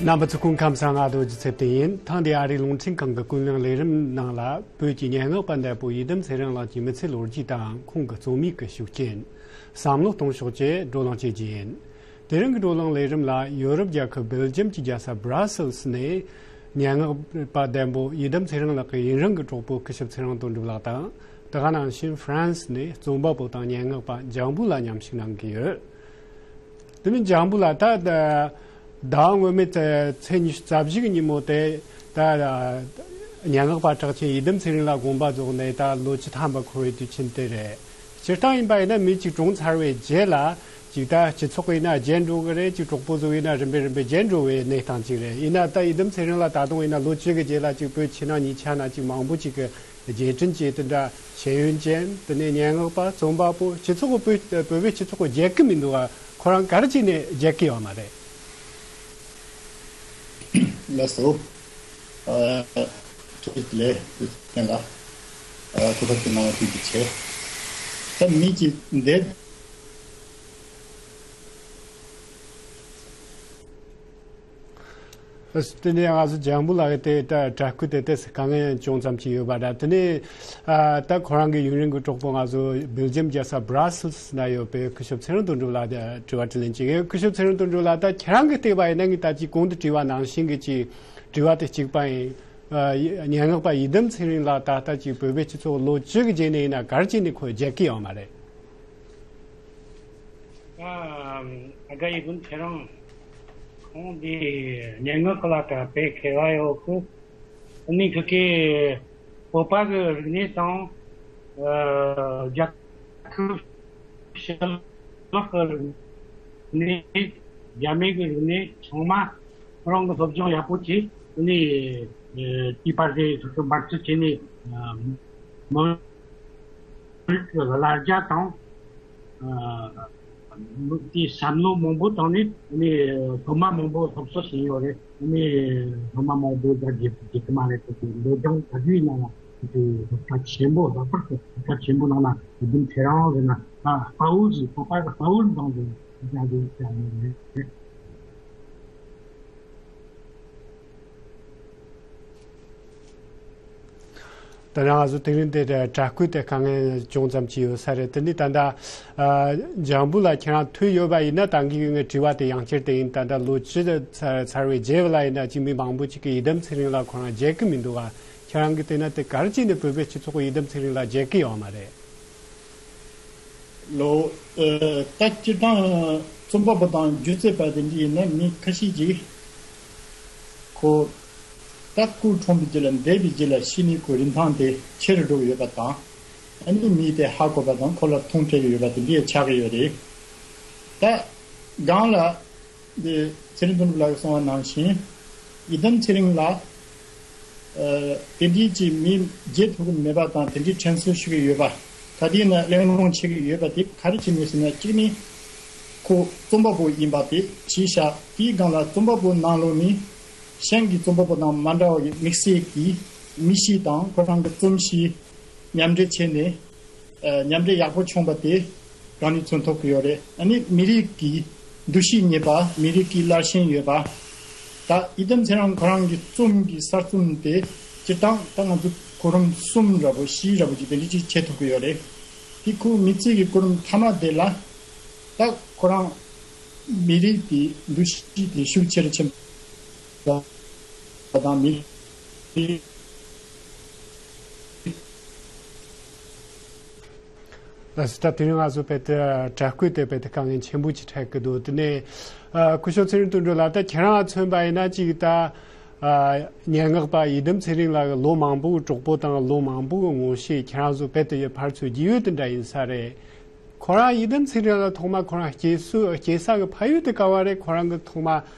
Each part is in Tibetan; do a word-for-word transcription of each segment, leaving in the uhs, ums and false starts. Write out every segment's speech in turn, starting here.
རྣམ་པ་ཚོ་སྐུ་ཁམས་བཟང་། ང་རྡོ་རྗེ་ཚེ་བརྟན་ཡིན། ཐེངས་འདིའི་ཨ་རིའི་རླུང་འཕྲིན་ཁང་གི་ཀུན་གླེང་ལས་རིམ་ནང་ལ། བོད་ཀྱི་སྙན་ངག་པ་འདས་པོ་ཡི་དམ་ཚེ་རིང་ལགས་ཀྱི་མི་ཚེའི་ལོ་རྒྱུས་དང་། ཁོང་གི་རྩོམ་ཡིག་གི་ཤུགས་རྐྱེན། བསམ་བློ་གཏོང་ཕྱོགས་བཅས་བགྲོ་གླེང་བྱེད་རྒྱུ་ཡིན། དེ་རིང་གི་བགྲོ་གླེང་ལས་རིམ་ལ། ཡོ་རོབ་རྒྱལ་ཁབ་སྦེལ་ཇམ་གྱི་རྒྱལ་ས་སྦྲ་སེལ་སི་ནས། སྙན་ངག་པ་འདས་པོ་ཡི་དམ་ཚེ་རིང་ལགས་ཀྱི་ཡུན་རིང་གི་གྲོགས་པོ་སྐུ་ཞབས་ཚེ་རིང་དོན་གྲུབ་ལགས་དང་། དེ་ག་ནང་བཞིན་ཧྥ་རན་སི་ནས་རྩོམ་པ་པོ་དང་སྙན་ངག་པ་འཇམ་བྷོ་ལགས་མཉམ་ཞུགས་གནང་གི་ཡོད། དེ་ནི་འཇམ་བྷོ་ལགས། ད་ད་ཟླ་བ་སྔོན་མའི་ཚེས་ཚེས་ཉི་ཤུ་རྩ་བཞི་གི་ཉིན་མོ་དེ། ད་སྙན་ངག་པ་གྲགས་ཆེན་ཡི་དམ་ཚེ་རིང་ལགས་དགོངས་པ་རྫོགས་ནས་ད་ལོ་བཅུ་ཐམ་པ་འཁོར་བའི་དུས་ཆེན་དེ་རེད། སྤྱིར་བཏང་ཡིན་པ་ཡིན་ན། མི་གཅིག་གྲོངས་ཚར་བའི་རྗེས་ལ། གཅིག་ད་སྤྱི་ཚོགས་ཡིན་ན་བརྗེད་འགྲོ་གི་རེད། གཅིག་གྲོགས་པོ་ཚོ་ཡིན་ན་རིམ་པས་རིམ་པས་བརྗེད་འགྲོ་བའི་གནས་སྟངས་གཅིག་རེད། ཡིན་ན་ད་ཡི་དམ་ཚེ་རིང་ལགས་ད་དུང་ཡིན་ན་ལོ་བཅུ་གི་རྗེས་ལ་གཅིག་བོད་ཕྱི་ནང་གཉིས་ཆ་ན་གཅིག་མང་པོ་གཅིག་གི་རྗེས་དྲན་བྱས། དེ་འདྲ་ཤེས་ཡོན་ཅན། དེ་ནས་སྙན་ངག་པ། རྩོམ་པ་པོ། སྤྱི་ཚོགས་ཀྱི་བོད་བོད་པའི་སྤྱི་ཚོགས་ཀྱི་བརྗེད་ཀྱི་མི་འདུག་ག་ཁོ་རང་ག་རེ་བྱས་ནས་བརྗེད་ཀྱི་ཡོད་མ་རེད། ལགས་སོ། ཨ། ཐུགས་རྗེ་ཆེ། ལགས་སོ། ལགས་སོ། ཐུགས་རྗེ་ཆེ། ད་མི་གཅིག་འདས། དེ་ནས་ང་ཚོ་འཇམ་བྷོ་ལགས་ཀྱི་དེ་ད་དྲ་སྐུལ་དེ་ཏོག་ཙམ་དཀའ་ངལ་ཅུང་ཙམ་ཅིག་ཡོད་པ་འདྲ། དེ་ནས་ཨ། ད་ཁོ་རང་གི་ཡུན་རིང་གི་གྲོགས་པོ། ང་ཚོ་སྦེལ་ཇམ་རྒྱལ་ས་སྦྲ་སེལ་སི་ན་ཡོད་པའི་སྐུ་ཞབས་ཚེ་རིང་དོན་གྲུབ་ལགས་དྲི་བ་དྲིས་ལན་བྱེད་ཀྱི་ཡོད། སྐུ་ཞབས་ཚེ་རིང་དོན་གྲུབ་ལགས། ད་ཁྱེད་རང་གིས་བལྟས་པ་ཡིན་ན། ངས་ད་ཅིག་གོང་དུ་དྲིས་པ་ནང་བཞིན་གྱི་ཅིག་དྲི་བ་དེ་གཅིག་པ་ཡིན། ཨ། སྙན་ངག་པ་ཡི་དམ་ཚེ་རིང་ལགས་ད་ལྟ་ཅིག་བོད་པའི་སྤྱི་ཚོགས་ལོ་བཅུ་གི་རྗེས་ནས་ཡིན་ན་ག་རེ་བྱས་ནས་ཁོ་བརྗེད་ཀྱི་ཡོད་མ་རེད། ཨ། ཨ་དགའ་ཡི་དམ་ཚེ་རིང་། ཁོང་འདི་སྙན་ངག་ལ་ད་དཔེ་མཁས་པ་ཡོད་གི། ཨ་ནི་ཁོ་གི་བོད་པ་གི་རིག་གནས་དང་། ཨ། རྒྱལ་ཁབ་ཕྱི་ལོགས་ཀྱི་རིག་གནས། རྒྱ་མི་གི་རིག་གནས་ཚང་མ་ཁོ་རང་གི་སློབ་སྦྱོང་ཡག་པོ་བྱས། ཨ་ནི་ཨ། དེའི་བར་དེ་ཁོ་ཚོ་འབད་བརྩོན་བྱས་ནས། ཨ། མི་རིགས་ཀྱི་ལ་རྒྱ་དང་། ཨ། དེའི་བསམ་བློ་མང་པོ་བཏང་ནས། ཨ་ནི་སློབ་མ་མང་པོ་སློབ་གསོ་བྱས་ཡོད་རེད། ཨ་ནི་སློབ་མ་མང་པོ་ད་རྒྱུད་རྒྱུད་དུ་མ་རེད། དེ་འདོད་སྦྱོང་ག་དུས་ཡིན་ན་ཡང་དེ་སློབ་གྲྭ་ཆེན་པོ། ལྷག་པར་དུ་སློབ་གྲྭ་ཆེན་པོ་ནང་ལ་ཡི་དམ་ཚེ་རིང་ཟེར་ན། ད་དཔའ་བོ་ཟེར། བོད་པ་གི་དཔའ་བོ་འདང་ཟེར་ཡང་དེ་ཡང་ཡོད་རེད། ད་ནང་ང་ཚོ་དེ་རིང་འདིར་དྲ་སྐུལ་དེ་དཀའ་ངལ་ཅུང་ཙམ་ཅིག་ཡོད་ས་རེད། དེ་ནི་ད་ལྟ་ཨ། འཇམ་བྷོ་ལགས། ཁྱེད་རང་ཐོས་ཡོད་པ་ཡིན་ན། ད་གིན་ངའི་དྲི་བ་དེ་ཡང་བསྐྱར་དེ་ཡིན། ད་ལྟ་ལོ་བཅུ་ཚར་ཚར་བའི་རྗེས་ལ་ཡིན་ན་ཅིག་མི་མང་པོ་ཅིག་གིས་ཡི་དམ་ཚེ་རིང་ལགས་ཁོ་རང་བརྗེད་ཀྱི་མི་འདུག་ག་ཁྱེད་རང་གིས་བལྟས་ན་དེ་ག་རེ་བྱས་ནས་བོད་པའི་སྤྱི་ཚོགས་ཀྱིས་ཡི་དམ་ཚེ་རིང་ལགས་བརྗེད་ཀྱི་ཡོད་མ་རེད། ལོ། ཨ། ད་སྤྱིར་བཏང་རྩོམ་པ་པོ་དང་སྒྱུ་རྩལ་པ་དེ་འདྲ་ཡིན་ན་མི་ཁ་ཤས་ཀྱིས་ཁོ་ད་སྐུ་གྲོངས་པའི་རྗེས་ལ། འདས་པའི་རྗེས་ལ་ཤི་ནས་ཁོའི་རིན་ཐང་དེ་ཆེ་རུ་འགྲོ་གི་ཡོད་པ་དང་། ཨ་ནི་མིས་དེ་ཧ་གོ་བ་དང་ཁོ་ལ་མཐོང་སྤྲད་ཀྱི་ཡོད་པ་དེ་འདྲ་ཆགས་ཀྱི་ཡོད་རེད། ད་སྒང་ལ། འདི་ཚེ་རིང་དོན་གྲུབ་ལགས་ཀྱིས་གསུངས་པ་ནང་བཞིན། ཡི་དམ་ཚེ་རིང་ལགས། ཨ། དེ་འདྲའི་ཅིག་མི་བརྗེད་ཐུབ་ཀྱི་མེད་པ་དང་། དེ་འདྲའི་དྲན་གསོ་ཞུ་གི་ཡོད་པ། ད་ལྟའི་ནས་གླེང་སློང་བྱེད་ཀྱི་ཡོད་པ་དེ་ག་རེ་བྱས་ནས་ཟེར་ན། གཅིག་ནི་ཁོ་རྩོམ་པ་པོ་ཡིན་པ་དེ་གཞི་བཞག་དེའི་སྒང་ལ་རྩོམ་པ་པོ་ནང་ལོགས་ནས་གཞན་གྱི་རྩོམ་པ་པོ་དང་མ་འདྲ་བ་གི་དམིགས་བསལ་གྱི་མི་གཤིས་དང་ཁོ་རང་གི་རྩོམ་གཤིས་མཉམ་འདྲེས་བྱས་ནས། ཨ། མཉམ་འདྲེས་ཡག་པོ་བྱུང་བ་དེ་གང་ནས་མཚོན་ཐུབ་ཀྱི་ཡོད་རེད། ཨ་ནི་མི་རིགས་ཀྱི་འདུ་ཤེས་རྙེད་པ། མི་རིགས་ཀྱི་ལར་ཞེན་ཡོད་པ། ད་ཡི་དམ་ཚེ་རིང་ཁོ་རང་གི་རྩོམ་གྱི་གསར་རྩོམ་དེ་སྤྱིར་བཏང་ད་ང་ཚོ་གོ་རིམ་གསུམ་འདྲ་པོ་བཞི་འདྲ་པོ་ཅིག་དེ་འདྲ་ཅིག་བྱེད་ཐུབ་ཀྱི་ཡོད་རེད། དེ་ཁོའི་མི་ཚེ་གི་གོ་རིམ་མཐའ་མ་དེ་ལ་ད་ཁོ་རང་མི་རིགས་དེ་འདུ་ཤེས་དེ་ཤུགས་ཆེ་རུ་ཕྱིན་པ་དང་། མི་རིགས། ལགས་སོ། ད་དེ་རིང་ང་ཚོ་དཔེ་དེ་དྲ་སྐུལ་དེ་དཔེ་དེ་དཀའ་ངལ་ཆེན་པོ་ཅིག་འཕྲད་ཀྱི་འདུག་དེ་ནས་ཨ། སྐུ་ཞབས་ཚེ་རིང་དོན་གྲུབ་ལགས། ད་ཁྱེད་རང་མཚོན་པ་ཡིན་ན་ཅིག་ད་ཨ། སྙན་ངག་པ་ཡི་དམ་ཚེ་རིང་ལགས་ལོ་མང་པོའི་གྲོགས་པོ་དང་ལོ་མང་པོའི་ངོ་ཤེས། ཁྱེད་རང་ཚོ་དཔེ་དེ་ཡི་ཕར་ཚུར་བརྗེ་ཡོད་དེ་འདྲ་ཡིན་ས་རེད། ཁོ་རང་ཡི་དམ་ཚེ་རིང་ལགས་ཐོག་མ་ཁོ་རང་སྐྱེས་སུ་སྐྱེས་ས་གི་ཕ་ཡུལ་དེ་ག་བ་རེད། ཁོ་རང་གི་ཐོག་མ་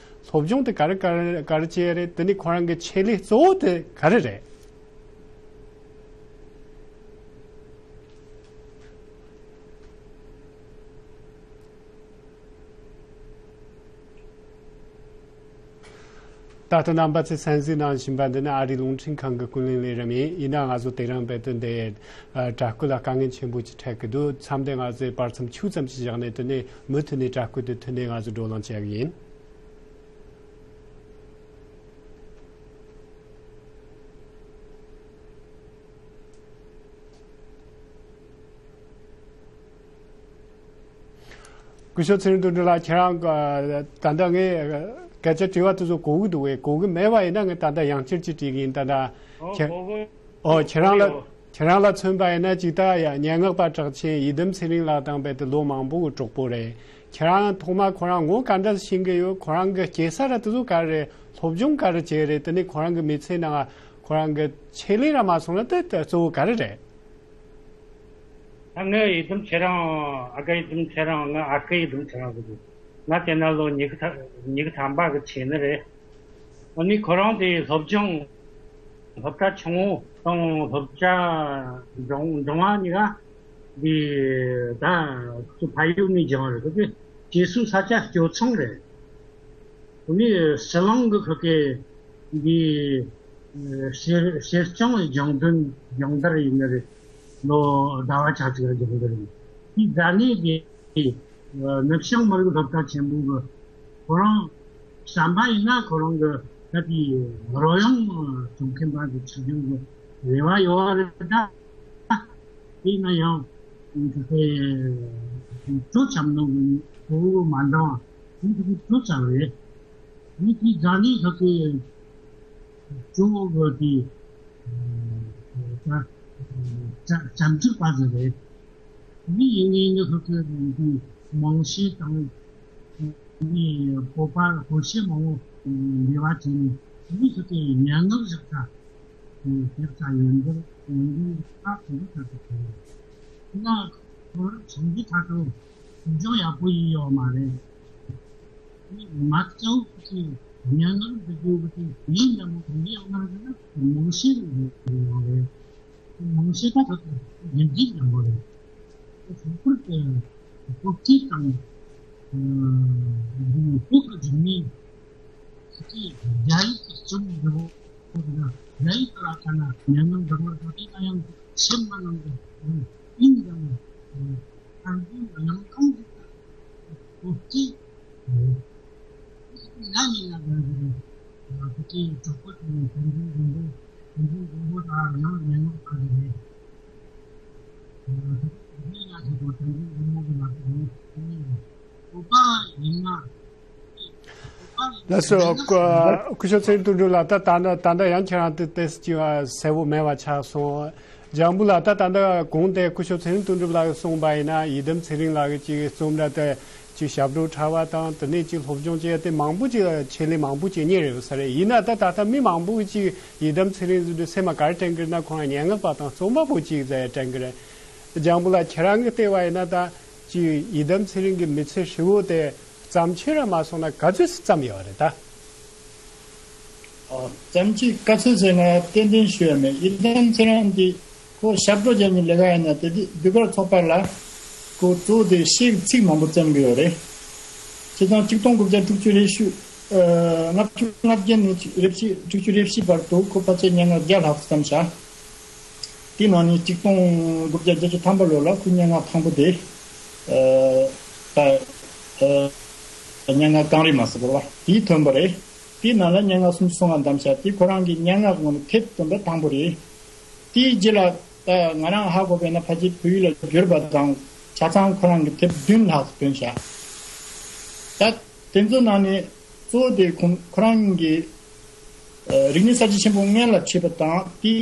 སློབ་སྦྱོང་དེ་ག་རེ་ག་རེ་ག་རེ་བྱས་རེད། དེ་ནི་ཁོ་རང་གི་ཆེད་ལས་གཙོ་བོ་དེ་ག་རེ་རེད། ད་ལྟ་རྣམ་པ་ཚོས་གསན་གཟིགས་གནང་བཞིན་པ་འདི་ནི་ཨ་རིའི་རླུང་འཕྲིན་ཁང་གི་ཀུན་གླེང་ལས་རིམ་ཡིན། ཡིན་ན་ང་ཚོ་དེ་རིང་རྦད་དེ་འདི་དྲ་སྐུལ་ལ་དཀའ་ངལ་ཆེན་པོ་ཅིག་འཕྲད་ཀྱི་འདུག་མཚམས་འདི་ང་ཚོས་བར་མཚམས་ཆུང་ཙམ་ཞིག་བཞག་ནས། དེ་ནས་མུ་མཐུད་ནས་དྲ་སྐུལ་དེ་མཐུད་ནས་ང་ཚོ་བགྲོ་གླེང་བྱ་གི་ཡིན། སྐུ་ཞབས་ཚེ་རིང་དོན་གྲུབ་ལགས། ཁྱེད་རང་གི་ད་ལྟ་ངས་སྐད་ཆ་དྲི་བ་དེ་ཚོ་གོ་གི་འདུག་བས། གོ་གི་མེད་པ་ཡིན་ན་ངས་ད་ལྟ་ཡང་བསྐྱར་ཅིག་དྲི་གི་ཡིན། ད་ལྟ་ཨོ་ཁྱེད་གོ་གི་ཨོ་ཁྱེད་རང་ལ་ཡོད། ཁྱེད་རང་ལ་མཚོན་པ་ཡིན་ན་ཅིག་ད་ཡ་སྙན་ངག་པ་གྲགས་ཆེན་ཡི་དམ་ཚེ་རིང་ལགས་དང་རྦད་དེ་ལོ་མང་པོ་གི་གྲོགས་པོ་རེད། ཁྱེད་རང་ཐོག་མ་ཁོ་རང་ངོ་ག་འདྲ་ཤེས་གི་ཡོད། ཁོ་རང་གི་སྐྱེས་ས་ར་དེ་ཚོ་ག་རེ་རེད། སློབ་སྦྱོང་ག་རེ་བྱས་རེད། དེ་ནས་ཁོ་རང་གི་མི་ཚེ་ནང་ཁོ་རང་གི་ཆེད་ལས་ར་མ་སོང་ན་དེ་དེ་གཙོ་བོ་ག་རེ་རེད། ད་ངའི་ཡི་དམ་ཚེ་རིང་། ཨ་ཁུ་ཡི་དམ་ཚེ་རིང་། ངའི་ཨ་ཁུ་ཡི་དམ་ཚེ་རིང་ཟེར་གི། ང་དེ་ན་ལོ་ཉི་ཤུ་ཐམ་ཉི་ཤུ་ཐམ་པ་གི་བྱས་ནི་རེད། འོ་ནི་ཁོ་རང་དེ་སློབ་སྦྱོང་སློབ་གྲྭ་ཆུང་ངུ་དང་སློབ་གྲྭ་འབྲིང་འབྲིང་བ་གཉིས་ཀ་འདི་ད་ཁོ་ཚོ་ཕ་ཡུལ་ནས་སྦྱངས་རེད། ཁོ་ཚོ་སྐྱེས་སོ་ས་ཆ་སྐྱོ་ཚང་རེད། འོ་ནི་ཟི་ལིང་གི་ཁུལ་གི་འདི་ཨ་ཤེར་ཤེར་ལྕང་སྦྱོང་བརྡར་སྦྱོང་བརྡར་ཡིན་ནི་རེད། ལོ་ཟླ་བ་ཆ་གཅིག་ལ་སྦྱོང་བརྡར་ཡིན། དེ་ཟ་ནས་དེ་ཨ་ནུབ་བྱང་མི་རིགས་སློབ་གྲྭ་ཆེན་པོ་གི་ཁོ་རང་བསམ་པ་ཡིན་ན་ཁོ་རང་གི་ད་དེ་རོལ་དབྱངས་སྒྲུང་མཁན་པ་གི་ཆོས་སྒྲུང་གི་རེ་བ་ཡོད་རེད། ད་དེ་ན་ཡང་དེ་གྲོ་འཆམ་ནང་གི་གོ་བོ་མ་འདང་བ་དེ་གྲོ་འཆམ་རེད། མི་དེ་ཟ་ནས་ཁ་ཁའི་གཙོ་བོ་གི་དེ་ཨ་ཨ་བྱམས་ཆུབ་པ་ཟེར་རེད། མི་ཡིན་ངེས་ནི་ཁོ་ཚོས་འདི་མང་ཤས་དང་མི་སྤོབས་པ་ཧོ་ཤེས་མང་བོ་འབྲེལ་བ་བྱས་ནས་མི་ཁོ་ཚོས་སྙན་ངག་བཞག་ས་བཞག་ས་ཡོན་ཏན་ཡོན་ཏན་ཁག་དེ་འདྲ་ཁ་ཚོ་གོ་ཡོད། ན་ཁོ་རང་བྱང་གི་ཁ་ཚོ་སློབ་སྦྱོང་ཡག་པོ་ཡིན་ཡོད་མ་རེད། མི་གཙོ་བོ་ཁོ་ཚོས་སྙན་ངག་འབྲི་རྒྱུ་གི་དེ་ཡིན་ཡང་མོ་གོང་གི་ཡང་མ་རེད་ན་མང་ཤས་རེད་ཡོད་རེད། མང་ཤས་ད་ད་ལྟ་ཡིན་གཅིག་ཡང་མ་རེད། ལྷག་པར་དུ་སློབ་ཁྲིད་དང་འདི་བོད་ཀྱི་རིག་གནས་ཀྱི་རྒྱ་ཡིག་གི་སྤྱི་བོ་འདི་བོ་རྒྱ་ཡིག་ལ་ཁ་ན་ཉམས་མྱོང་འདྲ་བར་ད་ལྟའི་ན་ཡང་ཤེས་མ་གནང་གི་ཡིན་ཀྱང་ཨང་ཀི་ཡང་གང་ཞིག་ལ་སློབ་ཁྲིད། ལགས་སོ། སྐུ་ཞབས་ཚེ་རིང་དོན་གྲུབ་ལགས། ད་ད་ད་ད་ཡང་ཁྱེད་རང་དེ་ཏོག་ཙམ་ཅིག་གསལ་པོ་མེད་པ་ཆགས་སོང་། ལྗང་བུ་ལགས། ད་ད་ལྟ་གོང་དེ་སྐུ་ཞབས་ཚེ་རིང་དོན་གྲུབ་ལགས་གསུངས་པ་ཡིན་ན་ཡི་དམ་ཚེ་རིང་ལགས་ཀྱི་ཅིག་རྩོམ་འདྲ་དེ་ཅིག་ཞབས་བྲོ་འཁྲབ་པ་དང་དེ་ནས་ཅིག་སློབ་སྦྱོང་བྱས་ཏེ་མང་པོ་ཅིག་ཆེད་ལས་མང་པོ་ཅིག་གཉེར་ཡོད་ས་རེད། ཡིན་ན་ད་ད་ལྟ་མི་མང་པོ་ཅིག་ཡི་དམ་ཚེ་རིང་ཟེར་དུས་སེམས་ལ་ག་རེ་དྲན་གི་རེད་ན་ཁོང་སྙན་ངག་པ་དང་རྩོམ་པ་པོ་ཅིག་ཟེར་དྲན་གི་རེད། ལྗང་བུ་ལགས། ཁྱེད་རང་གིས་བལྟས་པ་ཡིན་ན་ད་ཅིག་ཡི་དམ་ཚེ་རིང་གི་མི་ཚེ་ཧྲིལ་བོ་དེ་བརྩམས་ཆོས་ར་མ་སོང་ན་ག་ཚོད་བརྩམས་ཡོད་རེད་ད། ཨ། བརྩམས་ཆོས་ག་ཚོད་ཟེར་ན་ཏན་ཏན་ཤོད་ཡ་མེད། ཡི་དམ་ཚེ་རིང་འདི་ཁོ་ཞབས་བྲོ་རྒྱག་མཁན་ལས་ཀ་ཡིན་ན་དེ་དུས་ཟློས་གར་ཚོགས་པ་ལ་ཁོ་གཙོ་བོ་དེ་གཞས་ཀྱི་ཚིག་མང་པོ་བརྩམས་གི་ཡོད་རེད། བྱས་ཙང་ཆིག་སྟོང་དགུ་བརྒྱ་དྲུག་ཅུ་རེ་བཞི། ཨ། ལྔ་བཅུ་ང་བརྒྱད་ནས་རེ་བཞི་དྲུག་ཅུ་རེ་བཞི་བར་དུ་ཁོ་ཕལ་ཆེར་སྙན་ངག་བརྒྱ་ལྷག་བརྩམས་བཞག་དེའི་ནང་ནས་ཆིག་སྟོང་དགུ་བརྒྱ་བརྒྱད་ཅུ་ཐམ་པ་ལོ་ལ་ཁོའི་སྙན་ངག་དང་པོ་དེ། ཨ། ད། ཨ། སྙན་ངག་གངས་རི་མ་ཟེར་བ་དེ་ཐོན་པ་རེད། དེའི་ནང་ལ་སྙན་ངག་སུམ་ཅུ་སོ་ལྔ་བདམས་བཞག་དེ་ཁོ་རང་གི་སྙན་ངག་ངོ་མ་དེབ་བཏོན་པ་དང་པོ་རེད། དེའི་རྗེས་ལ་ད་ང་རང་ཧ་གོ་བས་ན་ཕལ་ཆེར་བོད་ཡིག་ལ་བསྒྱུར་བ་དང་ཆ་ཚང་ཁོ་རང་གི་དེབ་བདུན་ལྷག་བཏོན་བཞག་ད་དེ་ཚོ་ནང་ནས་གཙོ་བོ་དེ་ཁོང་ཁོ་རང་གི་ཨ། རིག་གནས་གསར་བརྗེ་ཆེན་པོ་སྔོན་ལ་ཁྲིད་པ་དང་དེའི་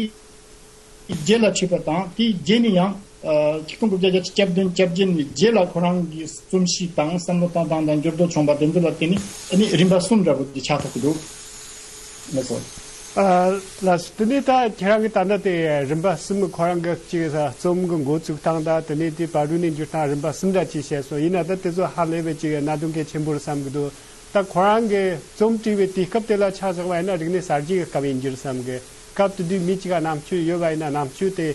རྗེས་ལ་ཁྲིད་པ་དང་དེའི་རྗེས་ནས་ཡང་། ཨ། ཆིག་སྟོང་དགུ་བརྒྱ་བརྒྱད་ཅུ་གྱ་བདུན་གྱ་བརྒྱད་ནས་རྗེས་ལ་ཁོ་རང་གི་རྩོམ་གཤིས་དང་བསམ་བློ་བཏང་སྟངས་དང་འགྱུར་ལྡོག་བྱུང་བ་དེ་ཚོ་ལ་བརྟེན་ནས་ཨ་ནི་རིམ་པ་གསུམ་འདྲ་པོ་དེ་ཆགས་ཐུབ་ཀྱི་འདུག་ལགས་སོ། ཨ། ལགས་སོ། དེ་ནས་ད་ཁྱེད་རང་གིས་ད་ལྟ་དེ་རིམ་པ་གསུམ་ཁོ་རང་གི་ཅིག་རྩོམ་གྱི་འགོ་བཙུགས་སྟངས་དང་དེ་ནས་དེ་བར་དུ་ནས་འགྱུར་སྟངས་རིམ་པ་གསུམ་འདྲ་ཅིག་བཤད་སོང་། ཡིན་ན་ད་དེ་ཚོ་ཧ་ལས་པའི་ཅིག་གནད་དོན་གལ་ཆེན་པོ་རེད་བསམ་གྱི་འདུག་ད་ཁོ་རང་གིས་རྩོམ་བྲིས་པའི་དུས་སྐབས་དེ་ལ་ཆ་བཞག་པ་ཡིན་ན་རིག་གནས་གསར་བརྗེའི་སྐབས་ཡིན་རྒྱུ་རེད་བསམ་གི། སྐབས་དེ་དུས་མི་གཅིག་ག་རྣམ་དཔྱོད་ཡོད་པ་ཡིན་ན་རྣམ་དཔྱོད་དེ་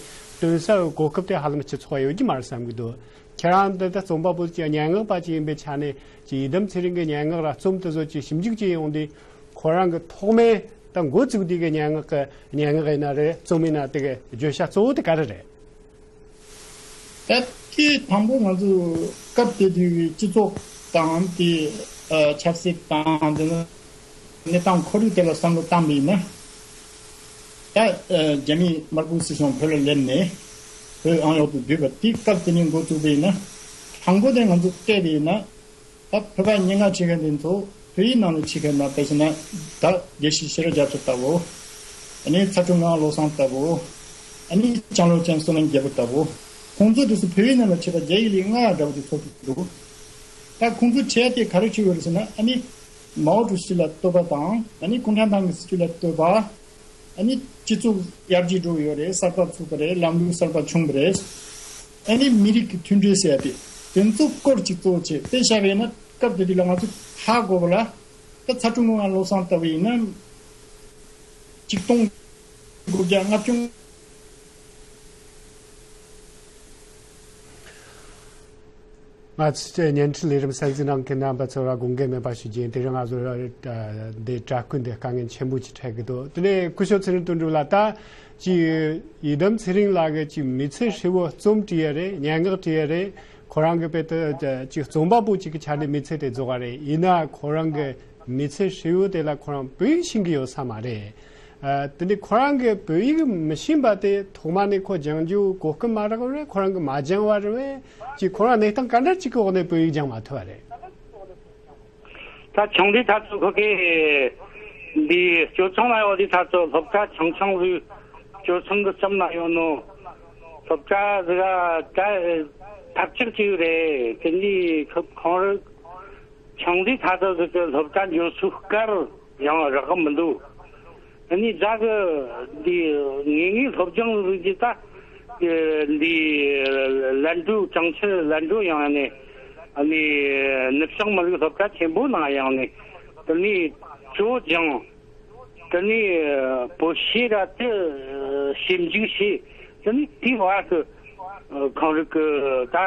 སྟོན་སའི་གོ་སྐབས་དེ་ཧ་ལམ་སྤྱི་ཚོགས་ཡོད་ཀྱི་མ་རེད་བསམ་གི་འདུག་ཁྱེད་རང་འདི་ལྟ་རྩོམ་པ་པོ་གཅིག་སྙན་ངག་པ་གཅིག་ཡིན་པའི་ཆ་ནས་ཀྱི་ཡི་དམ་ཚེ་རིང་གི་སྙན་ངག་ར་རྩོམ་དེ་ཚོ་གཅིག་ཞིབ་འཇུག་བྱེད་ཡོང་དུས་ཁོ་རང་གི་ཐོག་མའི་ད་འགོ་བཙུགས་དུས་ཀྱི་སྙན་ངག་གི་སྙན་ངག་ཡིན་ན་རེད་རྩོམ་ཡིན་ན་དེ་གི་བརྗོད་བྱ་གཙོ་བོ་དེ་ག་རེ་རེད། ད་དེ་དང་པོ་ང་ཚོ་སྐབས་དེ་དུས་ཀྱི་སྤྱི་ཚོགས་དང་དེ་ཨ་ཆབ་སྲིད་དང་དེ་ནི་གནས་སྟངས་ཁོར་ཡུག་དེ་ལ་བསམ་བློ་བཏང་བ་ཡིན་ན། ད་ཨ་རྒྱ་མིའི་དམར་པོའི་སྲིད་གཞུང་བོད་ལ་སླེབས་ནས་བོད་ཨང་ཡོག་ཏུ་བསྡུས་པ་དེ་སྐབས་དེ་ནས་འགོ་བཙུགས་པ་ཡིན་ན། དང་པོ་དེ་ང་ཚོ་བལྟས་པ་ཡིན་ན། ད་བོད་པ་ཉེར་ལྔ་ཁྲིད་མཁན་དེ་ཚོ་བོད་ཡིག་ནང་ལ་ཁྲིད་མཁན་ན་དཔེ་བྱས་ན། ད་དགེ་བཤེས་ཤེས་རབ་རྒྱ་མཚོ་ལྟ་བུ། ཨ་ནི་ཚ་ཁྲོ་ངག་དབང་བློ་བཟང་ལྟ་བུ། ཨ་ནི་ལྕང་ལོ་ཅན་བསོད་ནམས་རྒྱལ་པོ་ལྟ་བུ། ཁོང་ཚོ་དེ་ཚོ་བོད་ཡིག་ནང་ལ་ཁྲིད་པ་རྒྱ་ཡིག་ལས་སྔ་འདྲ་བོ་དེ་ཚོ་འདུག་ད་ཁོང་ཚོ་ཁྲིད་ཡ་དེ་ག་རེ་ཁྲིད་ཡོད་རེད་ཟེར་ན། ཨ་ནི་མའོ་ཀྲུའུ་ཞི་ལ་བསྟོད་པ་དང་། ཨ་ནི་གུང་ཁྲན་ཏང་གི་སྲིད་བྱུས་ལ་བསྟོད་པ། ཨ་ནི་སྤྱི་ཚོགས་ཡར་རྒྱས་འགྲོ་གི་ཡོད་རེད། གསར་པ་ཚུགས་པ་རེད། ལམ་ལུགས་གསར་པ་བྱུང་བ་རེད། ཨ་ནི་མི་རིགས་ཀྱི་མཐུན་སྒྲིལ་ཟེར་ཡ་དེ། དེ་ཚོ་སྐོར་གཅིག་གཙོ་བོ་བྱས་དཔེ་བཞག་པ་ཡིན་ན། སྐབས་དེ་དུས་ལ་ང་ཚོས་ཧ་གོ་བ་ལ། ད་ཚ་ཁྲོ་ངག་དབང་བློ་བཟང་ལྟ་བུ་ཡིན་ན། ཆིག་སྟོང་དགུ་བརྒྱ་ལྔ་བཅུ། ང་ཚོའི་བརྙན་འཕྲིན་ལས་རིམ་གསན་གཟིགས་གནང་མཁན་རྣམ་པ་ཚོར་དགོངས་འགལ་མེད་པ་ཞུ་རྒྱུ་ཡིན། དེ་རིང་ང་ཚོ་འདི་དྲ་སྐུད་འདི་དཀའ་ངལ་ཆེན་པོ་ཅིག་འཕྲད་ཀྱི་འདུག་དེ་ནས་སྐུ་ཞབས་ཚེ་རིང་དོན་གྲུབ་ལགས། ད་ཅིག་ཡི་དམ་ཚེ་རིང་ལགས་ཀྱིས་ཅིག་མི་ཚེ་ཧྲིལ་བོ་རྩོམ་བྲིས་ཡ་རེད། སྙན་ངག་བྲིས་ཡ་རེད། ཁོ་རང་གི་དཔེ་དེ་ཅིག་རྩོམ་པ་པོ་ཅིག་གི་ཆ་ནས་མི་ཚེ་དེ་རྫོགས་པ་རེད། ཡིན་ན་ཁོ་རང་གི་མི་ཚེ་ཧྲིལ་བོ་དེ་ལ་ཁོ་རང་བོད་ཡིག་ཤེས་ཀྱི་ཡོད་ས་མ་རེད། ཨ། དེ་ནས་ཁོ་རང་གིས་བོད་ཡིག་མི་ཤེས་པ་དེ་ཐོག་མ་ནས་ཁོ་སྦྱང་རྒྱུ་གོ་སྐབས་མ་རག་པ་རེད། ཁོ་རང་གིས་མ་སྦྱང་བ་རེད་པས། ཅིག་ཁོ་རང་གནས་སྟངས་ག་འདྲ་ཅིག་གི་འོག་ནས་བོད་ཡིག་སྦྱང་མ་ཐུབ་པ་རེད། ད་ཆུང་དུས་ཐག་ཆོད་ཁོ་གིས་འདི་སྤྱོད་ཚང་ལ་ཡོད་དུས་ཐག་ཆོད་སློབ་གྲྭ་ཆུང་ཆུང་ཟིག་སྤྱོད་ཚང་གི་གཤམ་ན་ཡོད་ནོ། སློབ་གྲྭ་ཟིག་ག་ད་ཐབས་ཆག་ཅིག་རེད། དེ་འདི་ཁོ་ཁོང་རང་ཆུང་དུས་ཐག་ཆོད་ཟིག་གི་སློབ་གྲྭ་འགྱོ་སའི་སྐར་ཡང་རག་གི་མི་འདུག་ཨ་ནི་ད་གི་འདི་ངེས་ངེས་སློབ་སྦྱོང་ཟིག་གི་ད་འདི་ལན་གྲུ་གྲོང་ཁྱེར་ལན་གྲུ་ཡང་ནས། ཨ་ནི་ནུབ་བྱང་མི་རིགས་སློབ་གྲྭ་ཆེན་པོ་ནང་ཡང་ནས། དེ་ནས་གཙོ་སྦྱང་། དེ་ནས་བོད་གཞས་ར་དེ་ཞིབ་འཇུག་བྱས། དེ་ནས་དེའི་བར་དུ་ཁོང་རང་གིས་ད་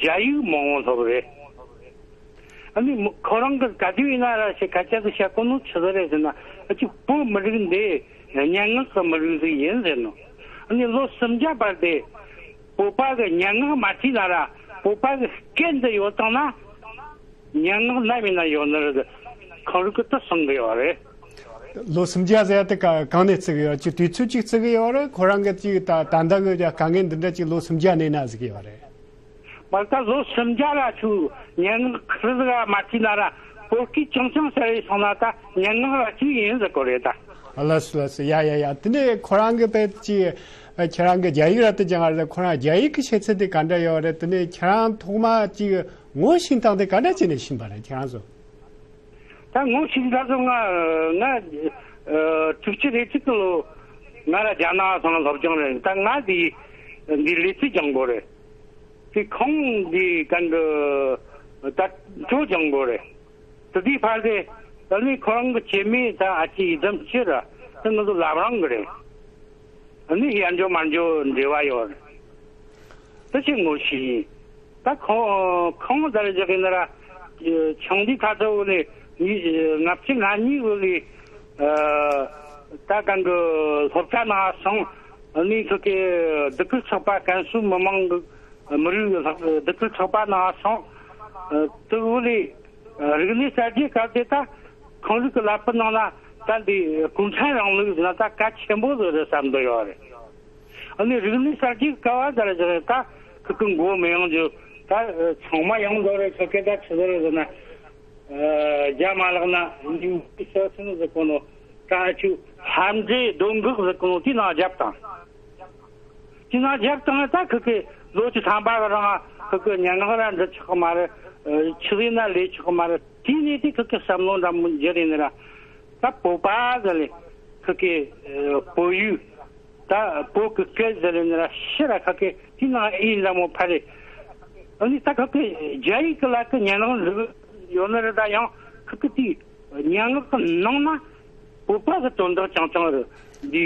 རྒྱ་ཡིག་མང་བོ་སློབ་རེད། ཨ་ནི་མི་ཁོ་རང་གིས་ག་དུས་ཡིན་ན་ར་ཞིག་སྐད་ཆ་དེ་བཤད་གོ་ནོ་ཆི་ཟིག་རེད་ཟེར་ན། ཨ་ཅིག་བོད་མི་རིགས་འདི་སྙན་ངག་གི་མི་རིགས་ཟིག་ཡིན་ཟེར་ནོ། ཨ་ནི་ལོ་སུམ་བརྒྱ་བར་དེ་བོད་པ་གིས་སྙན་ངག་མ་བྲིས་ན་ར། བོད་པ་གི་སྐད་འདི་ཡོད་བཏང་ན། སྙན་ངག་ནམ་ཡིན་ན་ཡོད་ནི་རེད། ཁོང་རང་གིས་དེ་གསུང་གི་ཡོད་རེད། ལོ་སུམ་བརྒྱ་ཟེར་ཡ་དེ་ག་གང་ནས་བརྩི་གི་ཡོད། ཅིག་དུས་ཚོད་ཅིག་བརྩི་གི་ཡོད་རེད། ཁོ་རང་གིས་ཅིག་ད་ད་ལྟ་གི་དཀའ་ངལ་འདི་འདྲ་ཅིག་ལོ་སུམ་བརྒྱ་གནས་ན་ཟེར་གི་ཡོད་རེད། མ་ད་ལོ་སུམ་བརྒྱ་ར་ཆུ་སྙན་ངག་ཁུར་ཟིག་མ་བྲིས་ན་ར། བོད་སྐད་ཆུང་ཆུང་ཟེར་རེ་སོང་ན་ད་སྙན་ངག་ར་ཅིག་ཡིན་ཟེར་གོ་རེད་ད། ལགས་སོ་ལགས་སོ། ཡ་ཡ་ཡ། དེ་ནས་ཁོ་རང་གིས་དཔེ་ཅིག་ཁྱེད་རང་གིས་རྒྱ་ཡིག་ར་དེ་སྦྱངས་རེད། ཁོ་རང་རྒྱ་ཡིག་གི་ཤེས་ཚད་དེ་ག་འདྲ་ཡོད་རེད། དེ་ནས་ཁྱེད་རང་ཐོག་མ་ཅིག་ངོ་ཤེས་སྟངས་དེ་ག་འདྲ་བྱས་ནས་ཤེས་པ་རེད་ཁྱེད་རང་ཚོ། ད་ངོ་ཤེས་ད་ཚོ་ང་ང་ཨ་དྲུག་ཅུ་རེ་གཅིག་གི་ལོ་ང་ར་རྒྱ་ནག་སོང་ན་སློབ་སྦྱོང་རེད། ད་ང་འདི་འདི་ལས་རྩིས་སྦྱང་དགོས་རེད། དེ་ཁོང་འདི་གང་གི་ད་ཁྲོ་སྦྱང་དགོས་རེད། དེ་དུས་ཕར་དེ་ད་ནི་ཁོ་རང་གི་སྐྱེ་དམན་ད་ཨ་ཅེ་ཡི་དམ་སྤྱི་ར་དེ་ང་ཚོ་བླ་བྲང་གི་རེད། ཨ་ནི་ཡར་འཇོག་མར་འཇོག་འབྲེལ་བ་ཡོད་རེད། དེ་ཅི་ངོ་ཤེས་ཡིན། ད་ཁོང་ཁོང་ད་རེ་ཅག་གི་ན་ར་ཆུང་དུས་ཐག་ཆོད་ནས་ལྔ་བཅུ་ང་གཉིས་འོག་ལས་ད་གང་གི་སློབ་གྲྭ་ནང་སོང་། ཨ་ནི་ཁོ་གི་སྡེ་ཁུལ་ཚོགས་པ་ཀན་སུའུ་མི་མང་གི་མི་རིགས་སྡེ་ཁུལ་ཚོགས་པ་ནང་སོང་། དེ་འོག་ལས་རིག་གནས་གསར་བརྗེའི་སྐབས་དེ་ད་ཁོང་རང་གི་ལག་པའི་ནང་ན་ད་འདི་གུང་ཁྲན་རིང་ལུགས་ཟེར་ན་ད་གལ་ཆེན་པོ་ཟིག་རེད་བསམ་འདོད་ཡོད་རེད། ཨ་ནི་རིག་གནས་གསར་བརྗེའི་སྐབས་ལ་ཟེར་ཟེར་ད་ཁོ་གི་མགོ་མི་ཡོང་རྒྱུ་ད་ཚང་མ་ཡོང་འདོད་རེད། ཁོ་སྐད་ཆ་ཆི་ཟིག་རེད་ཟེར་ན། རྒྱ་མ་ལག་ན་ལིའུ་ཧྥུའེ་ཤོ་ཚུན་ཟེར་གོ་ནོ། ད་ཆུ་ཧམ་འདྲེ་སྡོད་འགག་ཟེར་གོ་ནོ་དེ་ནང་བརྒྱབ་བཏང་། དེ་ནང་བརྒྱབ་བཏང་ད་ཁོ་གི་ལོ་བཅུ་ཐམ་པ་གི་རིང་ཁོ་གི་སྙན་ངག་ར་འབྲི་ཆོག་གི་མ་རེད། ཆི་ཟིག་ན་ལས་ཆོག་གི་མ་རེད། དེ་ནས་དེ་ཁོ་གི་བསམ་བློ་འདྲ་མོ་འགྱུར་ཡིན་ན་ར། ད་བོད་པ་ཟེར་ལེ་ཁོ་གི་བོད་ཡིག་ད་བོད་ཀྱི་སྐད་ཟེར་ལེ་ནི་ར་ཕྱི་ར་ཁ་སྐད་དེ་ནང་ཨི་འདྲ་མོ་ཕ་རེད། ཨ་ནི་ད་ཁ་སྐད་རྒྱ་ཡིག་གི་ལ་ཁ་སྙན་ངག་འབྲི་ཡོད་ནི་རེད། ད་ཡང་ཁ་སྐད་དེ་སྙན་ངག་གི་ནང་ན་བོད་པ་གི་དོན་དག་རྐྱང་རྐྱང་རེད། འདི་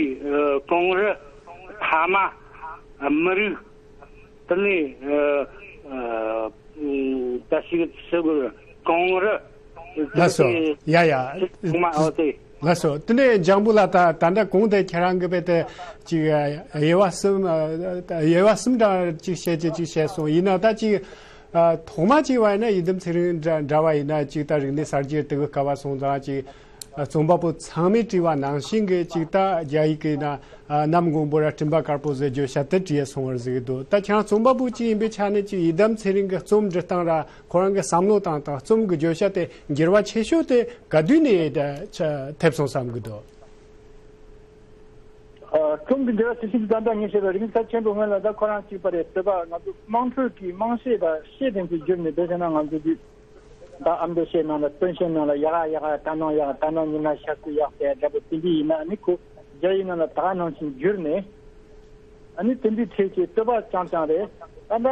གངས་རི་ཕ་མ་མི་རིགས། དེ་ནས་ཨ་ཨ་ད་ཞིག་ཟེར་དགོས་རེད། གངས་རི། ལགས་སོ། ཡ་ཡ། གོང་མ་ཨོ་དེ། ལགས་སོ། དེ་ནས་འཇམ་བུ་ལགས། ད་ད་ལྟ་གོང་དེ་ཁྱེད་རང་གི་དཔེ་དེ་ཅིག་དབྱེ་བ་གསུམ། དབྱེ་བ་གསུམ་འདྲ་ཅིག་བཤད་ཅིག་ཅིག་བཤད་སོང་། ཡིན་ན་ད་ཅིག་ཐོག་མ་ཅིག་བ་ཡིན་ན་ཡི་དམ་ཚེ་རིང་འདྲ་འདྲ་བ་ཡིན་ན་ཅིག་ད་རིག་གནས་གསར་བརྗེ་དེ་གི་སྐབས་བ་སོང་ཙང་ཅིག་ རྩོམ་པ་པོ་ཚང་མས་བྲིས་པ་ནང་བཞིན་གྱི་ཅིག་ད་རྒྱ་ཡིག་གི་ན་ཨ་གནམ་མགོན་པོ་ར་སྤྲིན་པ་དཀར་པོ་ཟེར་བརྗོད་བྱ་དེ་བྲིས་སོང་བར་གཟིགས་འདུག་ད་ཁྱེད་རང་རྩོམ་པ་པོ་ཅིག་ཡིན་པའི་ཆ་ནས་ཅིག་ཡི་དམ་ཚེ་རིང་གི་རྩོམ་འབྲི་སྟངས་ར་ཁོ་རང་གི་བསམ་བློ་བཏང་སྟངས་རྩོམ་གྱི་བརྗོད་བྱ་དེ་འགྱུར་བ་ཆེ་ཤོས་དེ་ག་དུས་ནས་ད་ཆ་ཐེབས་སོང་བསམ་གྱི་འདུག་ཨ། རྩོམ་གྱི་འགྱུར་བ་ཆེ་ཤོས་ཀྱི་ད་ལྟ་ངས་བཤད་པའི་རིག་གནས་ཚབས་ཆེན་པོ་སྔོན་ལ་ད་ཁོ་རང་གཅིག་པ་རེད། བོད་པ་ང་ཚོ་དམངས་ཁྲོད་ཀྱི་དམངས་གཞས་དང་གཞས་དེ་ཚོ་བསྒྱུར་ནས་བོད་ཟེར་ན་ང་ཚོ་གི་ད་ཨ་མདོ་གཞས་ནང་ལ་སྟོན་གཞས་ནང་ལ་ཡ་ག་ཡ་ག་ད་ནང་ཡ་ག་ད་ནང་ཉི་མ་ཤར་ཚུལ་ཡག་ཟེར་འདྲ་པོ་དེ་འདྲ་ཡིན་ན་ཨ་ནི་ཁོ་རྒྱ་ཡིག་ནང་ལ་ད་ག་ནང་བཞིན་བསྒྱུར་ནས་ཨ་ནི་དེ་འདྲའི་ཁྲིད་ཀྱི་བསྟོད་པ་རྐྱང་རྐྱང་རེད། ད་ལྟ་